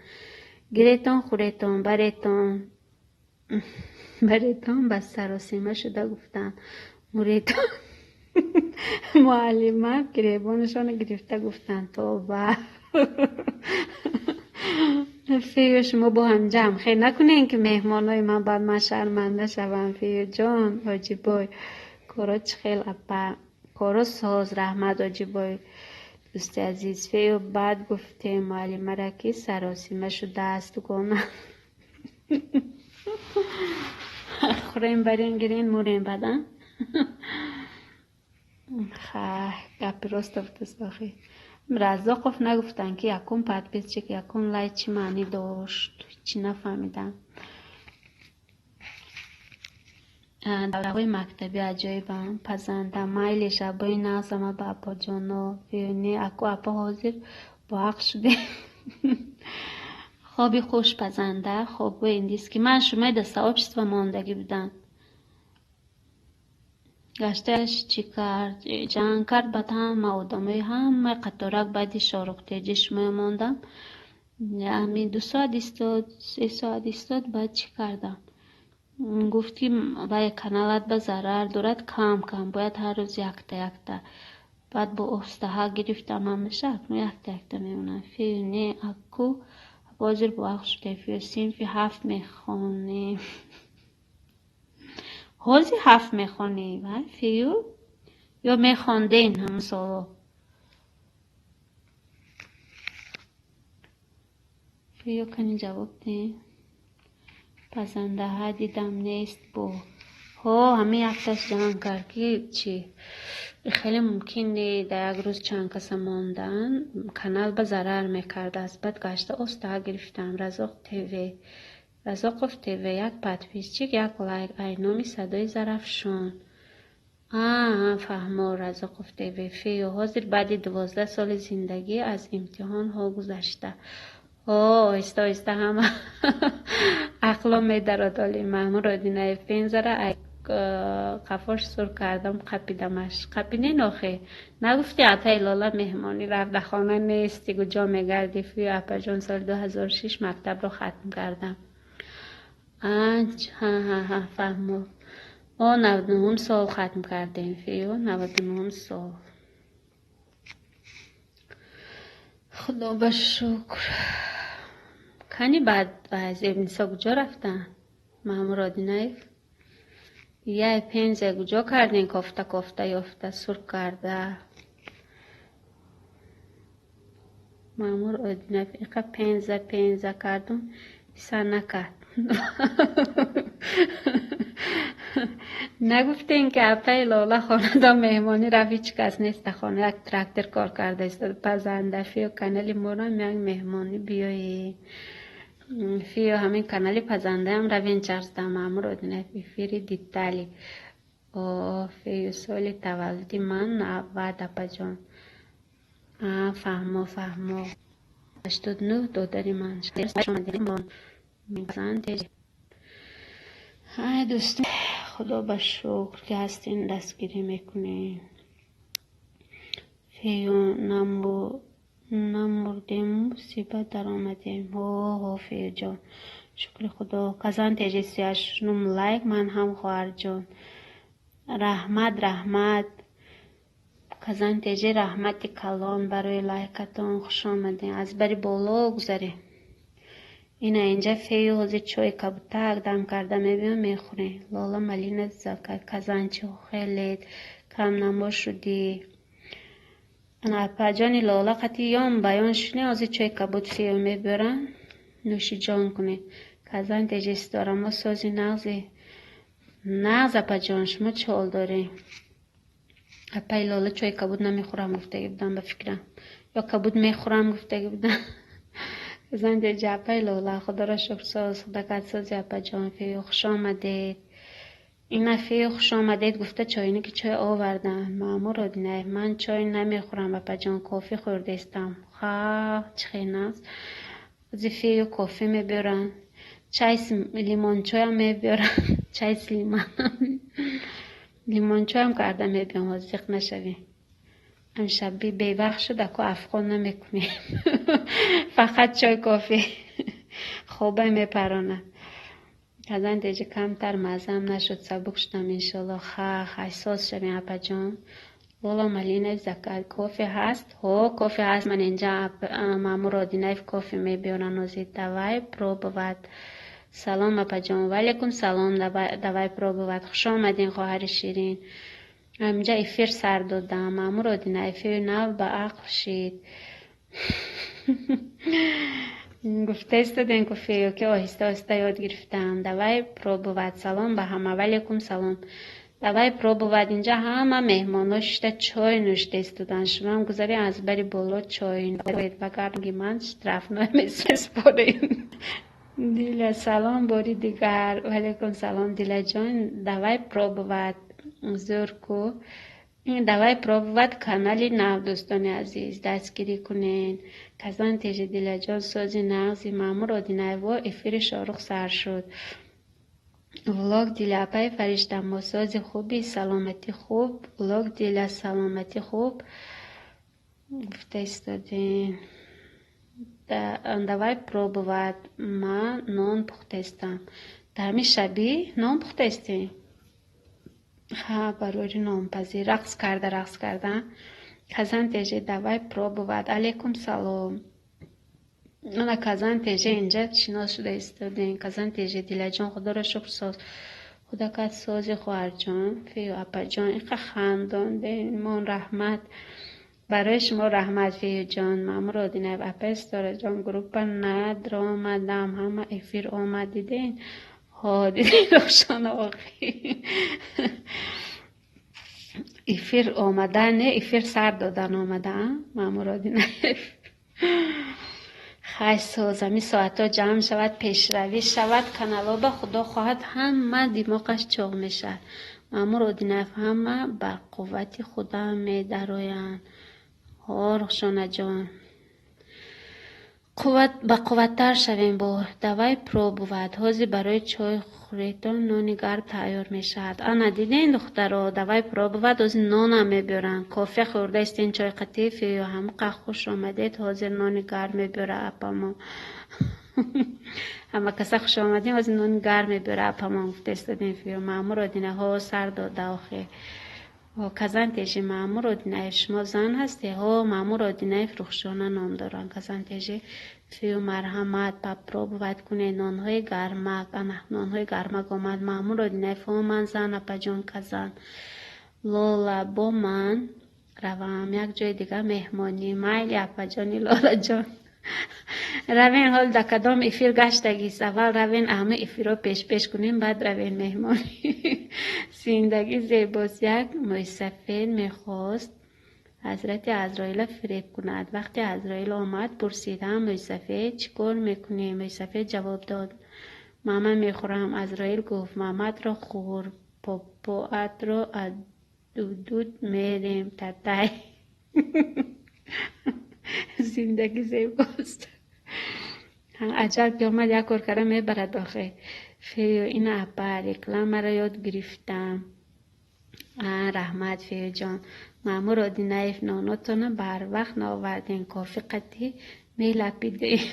гиретон, хӯретон, баретон. Баретон ба саросима шуда гуфтанд: муретон. Муаллима гиребонашонро гирифта гуфтанд: тоба. Фею, шумо бо ҳамҷа ҳамхел накунем, ки меҳмонои ман баъд ман шарманда шавам. Феюҷон, Ҳоҷибой, коро чӣ хел, апа? Коро соз, раҳмат, Ҳоҷибой, дӯсти азиз. Фею, баъд гуфтем муаллимара, ки саросима шудааст дугона. Хӯрем, барем, гирем, мурем баъдан. Ха, гапи роста гуфтаст охи. Раззоқов нагуфтанд, ки якум подписчик, якум лайк чӣ маънӣ дошт, чӣ нафаҳмидам. Давраҳои мактабӣ аҷоибам, пазанда, майли шабои нағзама ба апоҷоно. Фею не, аку апа ҳозир боҳақ шудем. Хоби хуш, пазанда, хобҳои индийский. Ман шумои дар сообщество мондагӣ будам. Гаштааш чӣ кард? Ҷанг кард, баъд ҳама одамои ҳамаи қаторак баъди Шоҳрухтеҷи шумоя мондам. Ҳамин 2 соат истод, 3 соат истод, баъд чӣ кардам? Гуфт, ки вай каналат ба зарар дорад, кам кам, бояд ҳар рӯз якта якта. Баъд бо оҳистаҳа гирифтам ҳамаша, акнун якта якта мемонам. Фею не, аку ҳозир боҳақ шудем. Фею, синфи ҳафт мехонем. Ҳозир ҳафт мехонӣ, вай, Фею? Ё мехонден ҳамон солҳо? Фею, кани ҷавоб диҳ. Пазандаҳа дидам нест бо. Ҳо, ҳамин якташ ҷанг кард, ки чӣ? Хеле мумкин не, дар як рӯз чанд каса мондан, канал ба зарар мекардааст. Баъд гашта остаҳа гирифтам. Разоқ ТВ. Разоқов ТВ, як подписчик, як лайк, ай номи Садои Зарафшон. Аа, фаҳмо, Разоқов ТВ. Фею, ҳозир баъди 12 соли зиндагӣ аз имтиҳонҳо гузашта. Ҳо, оҳиста оҳиста ҳама ақло медарод оли. Маҳмуд Одинаев пензара ай қафош сур кардам, қапидамаш. Қапинен охе? Нагуфти атаи Лола меҳмонӣ рафт, дар хона нести, куҷо мегардӣ? Фею, апаҷон, соли 2006 мактабро хатм кардам. Анч, ҳа ҳа ҳа, фаҳмо. Мо 99-ум сол хатм кардем, Фею, 99-ум сол. Худо ба шукр. Кани баъд Зебнисо куҷо рафтанд? Маҳмуд Одинаев? Яй пензия куҷо кардем, кофта кофта ёфта, сур карда. Маъмур Одинаев, иқа пенза пенза кардум, писар накард. Нагуфтем, ки апаи Лола хонадон меҳмонӣ рафт, ҳеҷ кас нест дар хона, як трактор кор карда истода. Пазанда, Фиё, канали морам як меҳмонӣ биёед. Фиё, ҳамин канали пазандаам равен чарзда. Маъмур Одинаев, эфири детали. О, Фею, соли таваллуди ман 90, апаҷон. А, фаҳмо, фаҳмо. 89, додари ман. Ай дӯст, худо ба шукр, ки ҳастин, дастгирӣ мекунем. Фею, намурдем, мусибат даромадем. Ҳо, ҳо, Феюҷон, шукри худо. Казан теҷи 38-нум лайк, ман ҳам, хоҳарҷон. Раҳмат, раҳмат. Казан теҷи, раҳмати калон барои лайкатон, хуш омадем. Аз бари боло гузарем. Ина инҷа Фею ҳозир чойи кабутак дам карда мебиём, мехӯрем. Лола Малина Казанчи, хеле камнамо шудӣ. Ана апаҷони Лола қати ён баён шудем, ҳозир чойи кабуд Фею мебиёранд, нӯшиҷон кунед. Казан теҷи ситора, мо сози нағзи. Нағз, апаҷон, шумо чӣ ҳол доред? Апаи Лола чойи кабуд намехӯрам гуфтагӣ будам, ба фикрам. Ё кабуд мехӯрам гуфтагӣ будам. Казан теҷи, апаи Лола, худоро шукр, соз, худакат сози, апаҷон. Фею, хуш омадед. Ина Фею, хуш омадед гуфта чойники чой овардам. Маъмур Одинаев, ман чой намехӯрам, апаҷон, кофӣ хӯрдаистам. Ха, чӣ хел нағз. Ҳозир Фею кофӣ мебиёранд. Чай лимончойам мебиёранд. Чай с лимоном. Лимончойам карда мебиём, ҳозир зиқ нашавӣ. Амшаби бевақт шуд, аку афғон намекунем. Фақат чой кофӣ. Хобай мепаронад. Казан теҷи, камтар маззам нашуд, сабук шудам, иншолло. Ха, хай, соз шавем, апаҷон. Лола Малинаев закат. Кофе ҳаст? Ҳо, кофе ҳаст. Ман инҷа Маъмур Одинаев кофе мебиёран ҳозир. Давай пробовать. Салом, апаҷон. Ваалайкум салом. Давай пробовать. Хуш омадин, хоҳари ширин. Ҳаминҷа эфир сар додам. Маъмур Одинаев эфири нав ба ақл шид. Гуфта истодем ку, феё, ки оҳиста оҳиста ёд гирифтам. Давай пробовать. Салом ба ҳама. Ваалайкум салом. Давай пробовать. Инҷа ҳама меҳмонҳо шишта чой нӯшида истоданд. Шумоам гузаред аз бари боло, чой вагарни ман штрафной месупорем. Диля, салом бори дигар. Ваалайкум салом, Дилаҷон. Давай пробовать. Зӯр ку. Давай пробовать канали нав, дӯстони азиз, дастгирӣ кунед. Казан тежи, Дилаҷон, сози нағзи. Маъмур Одинаево, эфири Шоҳрух сар шуд. Влог Диля, апаи Фаришта, мо сози хуби, саломатӣ хуб. Влог Диля, саломатӣ хуб. Гуфта истодем. Давай пробовать. Ман нон пухтаистам. Дар ҳамин шабӣ нон пухтаистем? Ха, барори нонпазӣ. Рақс карда, рақс карда. Казан теже, давай пробовать. Алейкум салом. Ана Казан теже, инҷа шинос шуда истодем. Казан теже, Дилаҷон, худоро шукр, соз. Худакат сози, хоҳарҷон, фею апаҷон, инқа хандондем. Мон раҳмат. Барои шумо раҳмат, феюҷон. Маъмур Одинаев, апаи Ситораҷон, группа надромадам, ҳама эфир омад, диден? Ҳо, диден, Рухшона охи. Эфир омадан не, эфир сар додан омадан, Маъмур Одинаев. Хай, соз, ҳамин соатҳо ҷамъ шавад, пешравӣ шавад, каналҳо ба худо хоҳад, ҳама димоғаш чоғ мешавад. Маъмур Одинаев, ҳама ба қуввати худам медароянд. Ҳо, Рухшонаҷон. Қувват ба қувваттар шавем бо. Давай пробовать. Ҳозир барои чой хӯретон нони гарм тайёр мешавад. Ана диден, духтаро, давай пробовать, ҳозир нонам мебиёранд. Кофе хӯрда истен, чой қатиф ё ҳамқа, хуш омадед, ҳозир нони гарм мебиёра апамо. Ҳама каса хуш омадем, ҳозир нони гарм мебиёра апамо, гуфта истодем, фиё. Маъмур Одина, ҳо, сар дода охе. Казан тежи, Маъмур Одинаев, шумо зан ҳастед? Ҳо, Маъмур Одинаев, Рухшона ном доранд. Казан тежи, фиё, марҳамат, попробовать кунед нонҳои гармак. Ана нонҳои гармак омад. Маъмур Одинаев, ҳо, ман зан, апаҷон. Казан Лола, бо ман равам як ҷои дига меҳмонӣ. Майли, апаҷони Лолаҷон. Равен, ҳол дар кадом эфир гаштагист? Аввал равен, ҳама эфирҳо пешпеш кунем, баъд равен меҳмонӣ. Зиндагӣ зебост. Як мӯйсафед мехост ҳазрати Азроила фиреб кунад. Вақте Азроил омад, пурсид: «Ҳа, мӯйсафед, чӣ кор мекунӣ?» Мӯйсафед ҷавоб дод: «Мама мехӯрам». Азроил гуфт: «Маматро хӯр, попоатро адудуд мерем, татай». Зиндагӣ зебост. Аҷал ки омад, як кор карда мебарад охе. Феё, ина апа, рекламаро ёд гирифтам. Раҳмат, феёҷон. Маъмур Одинаев, нонотона барвақт наовардем, кофи қатӣ мелапидем.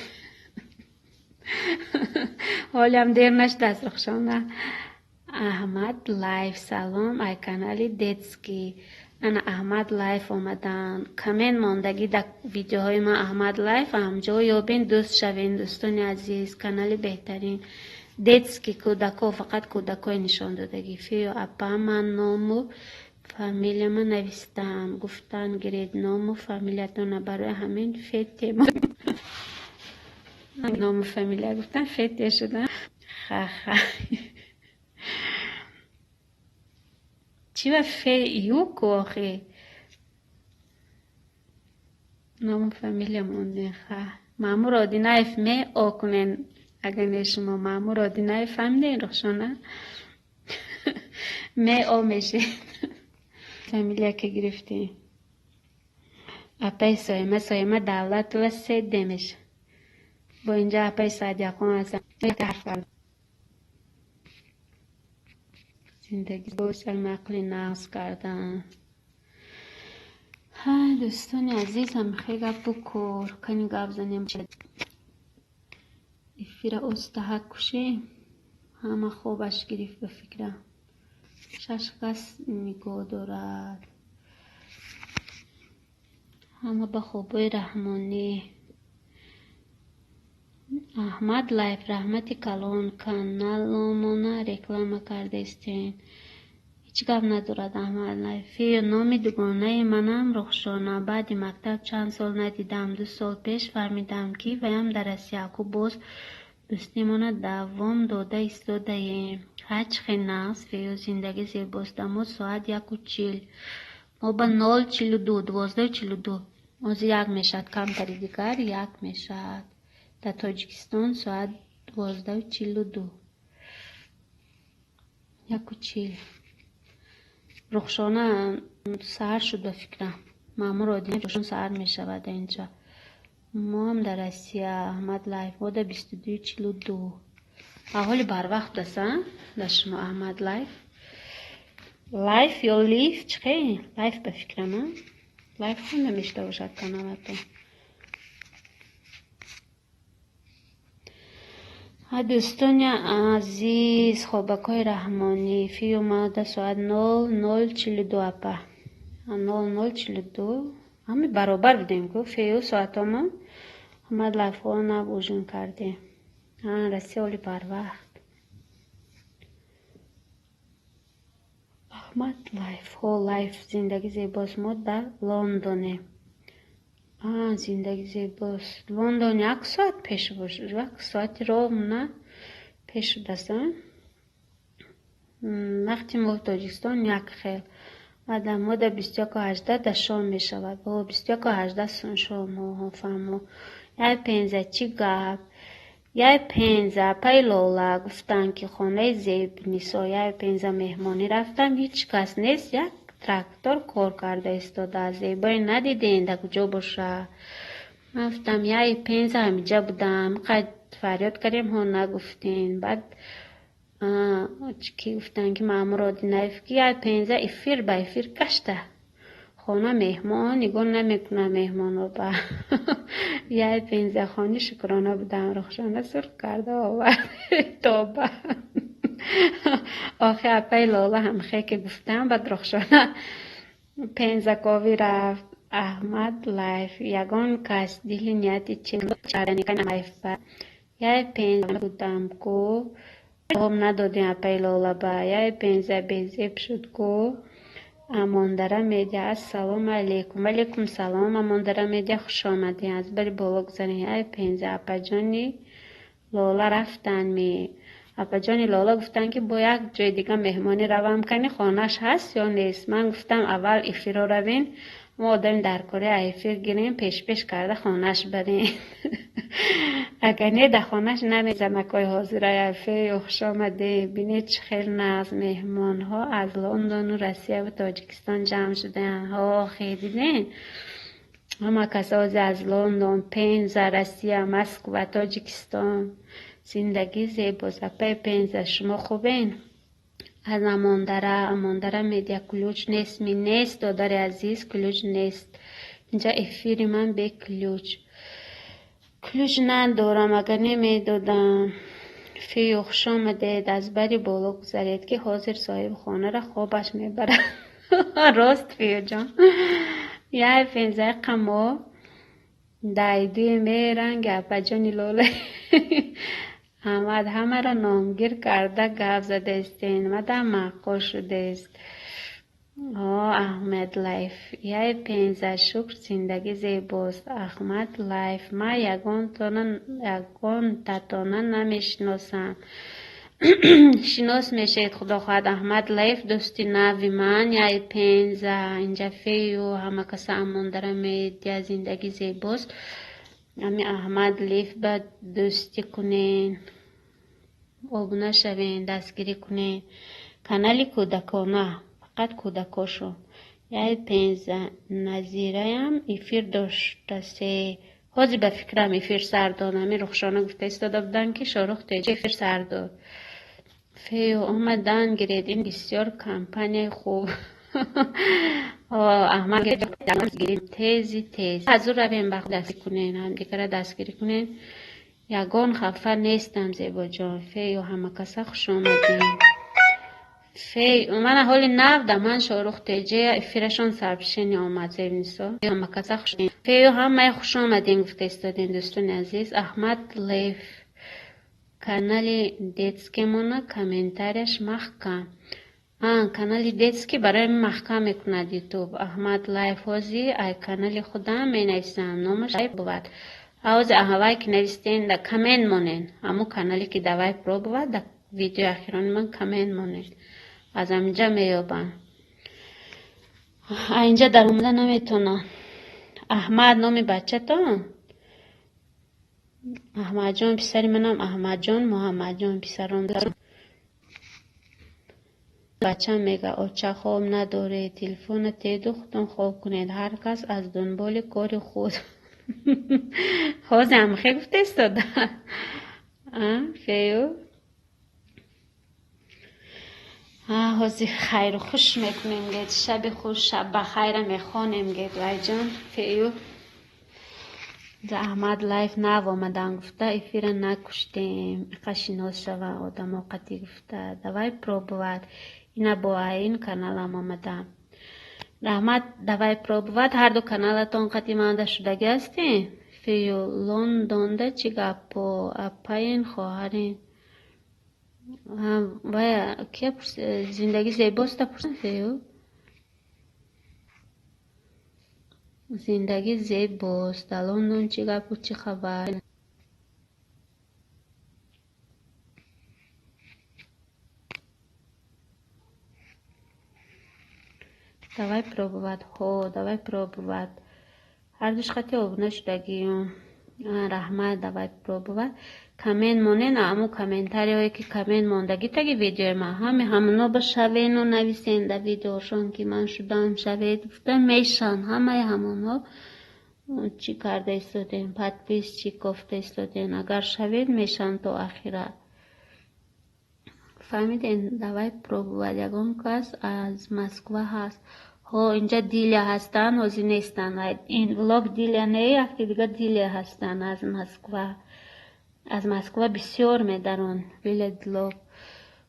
Ҳолиам дер нашудааст, Рухшона. Аҳмад Лайф, салом, ай канали детский. Ана Аҳмад Лайф омаданд. Коммент мондагӣ дар видеоҳои ман, Аҳмад Лайф, ҳамҷо ёбен, дӯст шавен, дӯстони азиз, канали беҳтарин. Детский, кӯдако, фақат кӯдакои нишон додагӣ. Фиё апа, ман ному фамилияма навистам. Гуфтан гиред ному фамилиятона, барои ҳамин фете. Ному фамилия гуфтан, фете шудам. Ха-ха. Чӣ ва фе ю ку охи? Ному фамилия монден, ха. Маъмур Одинаев, ме о кунен, агар не шумо Маъмур Одинаев фаҳмидем, Рухшона? Ме о мешед. Фамилия ки гирифтем. Апаи Соима, Соима Давлатова, се демеш. Бо инҷа апаи Саъдияқон ҳастам. Зиндагӣ бошад, мақли нағз кардан. Ҳа, дӯстони азиз, ҳамихе гапу кор. Кани гап занем. Эфира остаҳак кушем. Ҳама хобаш гирифт ба фикрам. Шаш кас нигоҳ дорад. Ҳама ба хобҳои раҳмонӣ. Аҳмад Лайф, раҳмати калон, каналомона реклама кардаистен. Ҳеҷ гап надорад, Аҳмад Лайф. Фею, номи дугонаи манам Рухшона. Баъди мактаб чанд сол надидам. 2 сол пеш фаҳмидам, ки ваям дар Россия ку, боз дӯстимона давом дода истодаем. Ҳач хел нағз, Фею, зиндагӣ зебост. Мо соат 1:40. Мо ба 0:42, 12:42. Ҳозир 1 мешавад, камтари дигар 1 мешавад. Дар Тоҷикистон соат 12:42. 1:40. Рухшона, саҳар шуд ба фикрам. Маъмур Одинаев, ҷошон саҳар мешавад инҷа. Моам дар Россия, Аҳмад Лайф, мо дар 22:42. Аҳоли барвақт аст, а? Дар шумо, Аҳмад Лайф. Лайф ё Лиф, чӣ хел? Лайф ба фикрам, а? Лайф хонда мешуда бошад каналатон. Дӯстони азиз, хобакҳои раҳмонӣ, фи омада соат 00:42, апа. 00:42. Ҳами баробар будем ку, фею соатомо. Аҳмад Лайфҳо нав ужин кардем. Россия оли барвақт. Аҳмад Лайфҳо, Лайф, зиндагӣ зебост. Мо дар Лондонем. Зиндагӣ зебост. Лондон як соат пеш бош, як соати ровно пеш шудааст. Вақти мо Тоҷикистон як хел. Баъдан мо дар 21:18 дар шом мешавад. О, 21:18 шом, фаҳмо. Яй пенза, чӣ гап? Яй пенза, апаи Лола гуфтанд, ки хонаи Зебнисо, яй пенза меҳмонӣ рафтам, ҳеҷ кас нест, як трактор кор карда истодааст. Зебое надидем, дар куҷо боша? Ман гуфтам, яй пенза ҳамиҷа будам, қад фарёд кардем, ҳо нагуфтем. Баъд ки гуфтанд, ки Маъмур Одинаев, ки яй пенза эфир ба эфир гашта. Хона меҳмон нигоҳ намекунад меҳмонро ба. Яй пенза хони шукрона будам, Рухшона сурх карда овард. Тоба. Охи апаи Лола ҳам хе ки гуфтам, баъд Рухшона пензаковӣ рафт. Аҳмад Лайф, ягон кас дили нияти че лайф ба. Яй пенза будам ку, ҷавоб надодем апаи Лола ба. Яй пенза безеб шуд ку. Амондара Медиа, ассалому алейкум. Валейкум салом, Амондара Медиа, хуш омадед. Аз бари боло гузаред. Яй пенза, апаҷони Лола рафтанд ми. Апаҷони Лола гуфтанд, ки бо як ҷои дига меҳмонӣ равам, кани хонааш ҳаст ё нест. Ман гуфтам, аввал эфиро равем, мо одами дар кори эфир гирем, пешпеш карда хонааш барем. Агар не, дар хонааш намезанакҳои ҳозира. Фею, хуш омадед. Бинед, чӣ хел нағз меҳмонҳо аз Лондону Россияву Тоҷикистон ҷамъ шудаанд. Ҳо, хе дидем? Ҳама касозе аз Лондон, Пенза, Россия, Москва, Тоҷикистон. Зиндагӣ зебост. Апаи Пенза, шумо хубен? Аз Амондара, Амондара Медиа, ключ нест ми? Нест, додари азиз, ключ нест. Инҷа эфири ман бе ключ. Ключ надорам, агар намедодам. Фею, хуш омадед. Аз бари боло гузаред, ки ҳозир соҳиби хонаро хобаш мебарад. Рост, Феюҷон. Яй пензаи қамо дайдуи меранги апаҷони Лола. Аҳмад ҳамаро номгир карда гап задаистен. Мадам маъқул шудест. О, Аҳмад Лайф. Яй пенза, шукр, зиндагӣ зебост. Аҳмад Лайф. Ман ягонтатона намешиносам. Шинос мешавед, худо хоҳад. Аҳмад Лайф, дӯсти нави ман, яй пенза, инҷа Фею, ҳама каса Амондара Медиа, зиндагӣ зебост. Ами Аҳмад Лайф ба дӯстӣ кунен. Обуна шавен, дастгирӣ кунен. Канали кӯдакона, фақат кӯдакошон. Яй пенза, Назираям эфир доштасе. Ҳозир ба фикрам эфир сар дод. Ами Рухшона гуфта истода буданд, ки Шорух теҷа эфир сар дод. Фею, омадан гиред, ин бисёр компанияи хуб. Аҳмад тези тез. Ҳазур равем, ба дастгирӣ кунен, ҳамдигарро дастгирӣ кунен. Ягон хафа нестам, Зебоҷон. Фею, ҳама каса хуш омадед. Фей, мана ҳоли нав да ман Шоҳрух Теҷея эфирашон сообщение омад, Зебнисо. Ҳамакаса хуш. Фею ҳамаи хуш омадем гуфта истодем, дӯстони азиз. Аҳмад Лев канали детскиймона комментарияш маҳкам. Канали детский барои маҳкам мекунад ютуб. Аҳмад Лайф ҳози ай канали худам менависам, номаш бувад. Ҳози аҳавай ки навистен да коммент монен. Ҳамун канале ки давай пробовать да видеои ахирони ман коммент монен. Аз ҳаминҷа меёбанд. А инҷа даромада наметавонам. Аҳмад номи бачатон? Аҳмадҷон писари манам, Аҳмадҷон, Муҳаммадҷон писарон. Бачам мега оча хоб надоред, телефона теду худтон хоб кунед, ҳар кас аз дунболи кори худ. Ҳозир ҳамхе гуфта истода. Фею? Ҳозир хайру хуш мекунем гед, шаби хуш, шаб ба хайра мехонем гед, вайҷон, фею. За Аҳмад Лайф нав омадан гуфта, эфира накуштем, иқа шинос шава одамо қатӣ гуфта, давай пробовать. Ина бо айн каналам омадам. Раҳмат, давай пробовать, ҳар ду каналатон қатӣ манда шудагӣ ҳастем? Фею, Лондонда чӣ гапо? Апаин, хоҳарин? Вая, кия зиндагӣ зебоста пурсам, Фею? Зиндагӣ зебост. Дар Лондон чӣ гапу чӣ хабар? Давай пробовать. Ҳо, давай пробовать. Ҳардуш қати обуна шудагиюм. Раҳмат, давай пробовать. Коммент монен, аму комментариҳое ки коммент мондагӣ таги видеои ман, ҳаме ҳамуно ба шавену нависен дар видеошон ки ман шудам шавед гуфта мешан. Ҳамаи ҳамонҳо чӣ карда истодем, подписчик кофта истодем. Агар шавед мешан то ахира. Фаҳмидем? Давай пробовать. Ягон кас аз Москва ҳаст? Ҳо, инҷа Диля ҳастанд, ҳозир нестанд. Ин влог Диля не, якти дига Диля ҳастанд аз Москва. Аз Москва бисёр медарон Диля Длог.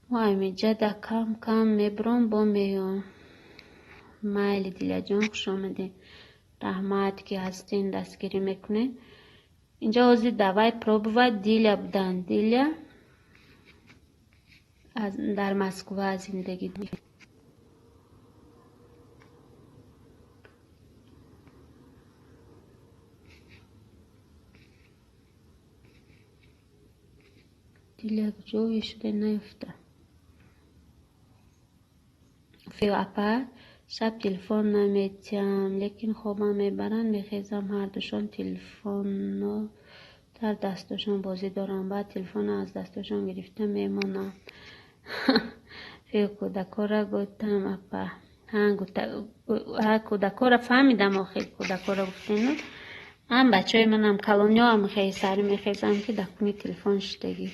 Мо ҳаминҷа да кам кам мебуром, бо меём. Майли Диляҷон, хуш омадед. Раҳмат ки ҳастин, дастгирӣ мекунед. Инҷа ҳозир давай пробовать Диля буданд. Диля дар Москва зиндагӣ. Диля ҷое шуда наёфта. Фею апа, шаб телефон наметиҳам, лекин хобам мебаранд, мехезам, ҳардушон телефонно дар дастошон бозӣ доранд, баъд телефонро аз дастошон гирифта мемонам. Фею кӯдакора гуфтам апа. Ҳа, кӯдакора фаҳмидам охир, кӯдакора гуфтену. Ҳам бачаҳои манам калониҳоам хеле сари мехезам ки дар куни телефон шудагӣ.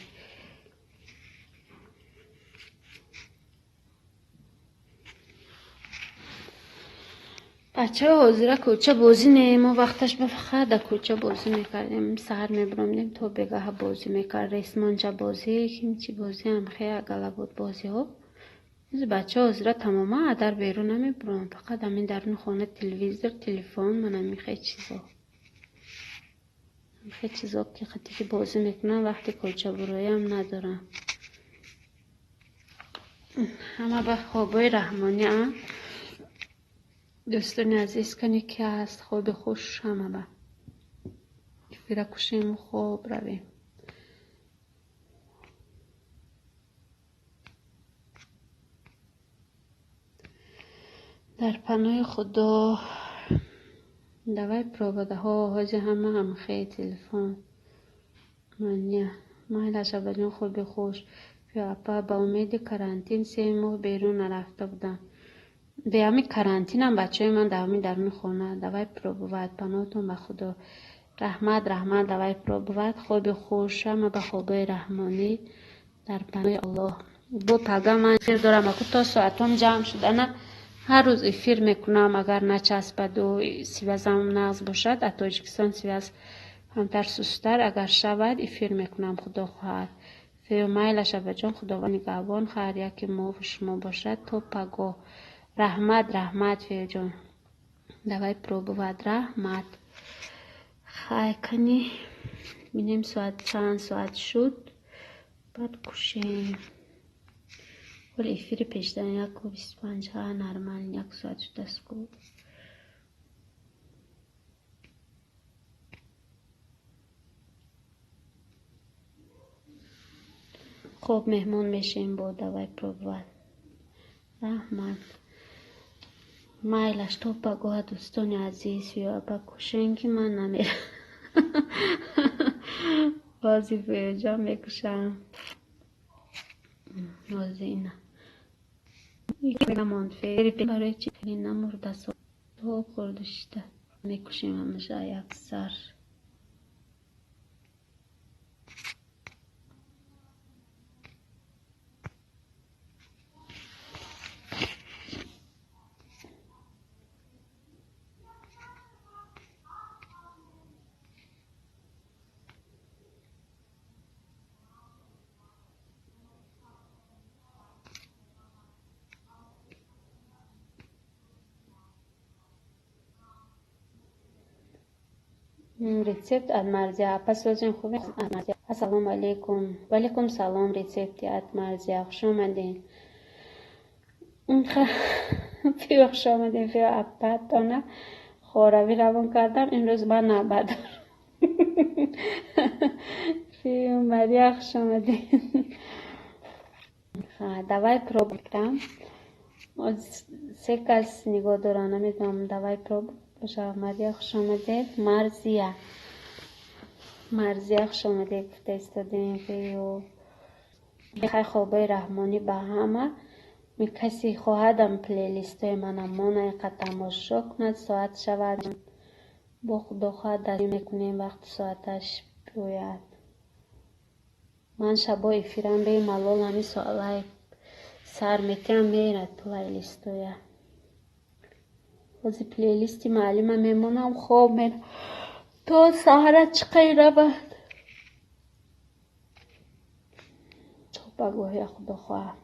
Бачаҳо ҳозира кӯча бозӣ не, мо вақташ ба фақат дар кӯча бозӣ мекардем. Саҳар мебиромдем то бегаҳа бозӣ мекард. Ресмонча бозӣ, кимчи бозӣ ҳам хеле гала буд бозиҳо. Бачаҳо ҳозира тамоман аз дар берун намебуранд. Фақат ҳамин даруни хона телевизор, телефон, ман ҳамин хел чизо. Хел чизо ки қати ки бозӣ мекунанд, вақти кӯчабуроиам надоранд. Ҳама ба хобҳои раҳмонӣ, а? Дӯстони азиз, кане ки ҳаст, хоби хуш ҳама ба. Эфира кушем, хоб равем. Дар паноҳи Худо. Давай пробовать. Ҳо, ҳозир ҳама ҳамхел телефон. Мания. Майла шабаҷон, хоби хуш. Фею апа, ба умеди карантин 3 моҳ берун нарафта будам. Бе ҳамин карантинам бачаҳои ман дар ҳамин даруни хона. Давай пробовать. Паноҳтон ба Худо. Раҳмат, раҳмат, давай пробовать. Хоби хуш, ҳама ба хобҳои раҳмонӣ. Дар паноҳи Аллоҳ. Бо пага ман эфир дорам, аку то соатом ҷамъ шудана ҳар рӯз эфир мекунам, агар начаспаду связам нағз бошад, аз Тоҷикистон связ камтар сусттар, агар шавад эфир мекунам, Худо хоҳад. Майлаш, абаҷон, Худованд нигаҳбон, ҳар яке мову шумо бошад то пагоҳ. Раҳмат, раҳмат, Феяҷон. Давай пробовать, раҳмат. Хай, кани бинем, соат чанд соат шуд, баъд кушем. Ҳоли эфири пештар 1:25, ҳа, нормал, як соат шудааст ку. Хоб, меҳмон мешем бо давай пробовать. Раҳмат. Майлаш, то пагоҳа, дӯстони азиз, ё апа, кушем, ки ман намерам. Бози Феяҷон мекушам. Ҳозир ина. Монд барои чи намурда хӯрда шида. Мекушем ҳамаша як сар. Рецепт от Марзия. Апа, созин, хубе? Ассалому алайкум. Валайкум салом, рецепти от Марзия. Хуш омадед. Фиё, хуш омадед, Фиё апатона. Хоравӣ равон кардам, имрӯз ман навбат дорам. Фиё Мария, хуш омадед. Давай пробуем. Се кас нигоҳ дорам, намедонам, давай проб боша. Мария, хуш омадед. Марзия. Марзия, хуш омадед, гуфта истодем. Фиё. Хай, хобои раҳмонӣ ба ҳама. Касе хоҳадам плейлистои мана мона иқа тамошо кунад, соат шавад. Бо Худо хоҳад, даст мекунем, вақти соаташ биёяд. Ман шабо эфирам бемалол ҳамин соалай сар метиҳам, мерад плейлистоя. Ҳозир плейлисти маълима мемонам, хоб мерам. То саҳара чиқай равад. То пагоҳия, Худо хоҳад.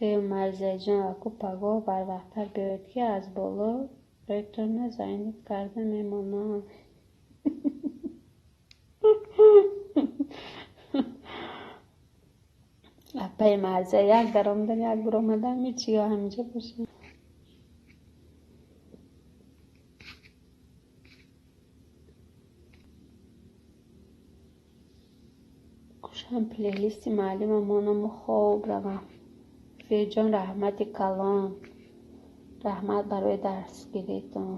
Фею Марзияҷон, аку пагоҳ барвақттар биёед, ки аз боло рӯйтонро зайнид карда мемонам. Апаи Марзия, як даромадан, як буромадан, ҳеҷ ё ҳаминҷо бошем. Кушам плейлисти маълима монаму хоб равам. Феяҷон, раҳмати калон. Раҳмат барои дастгиритон.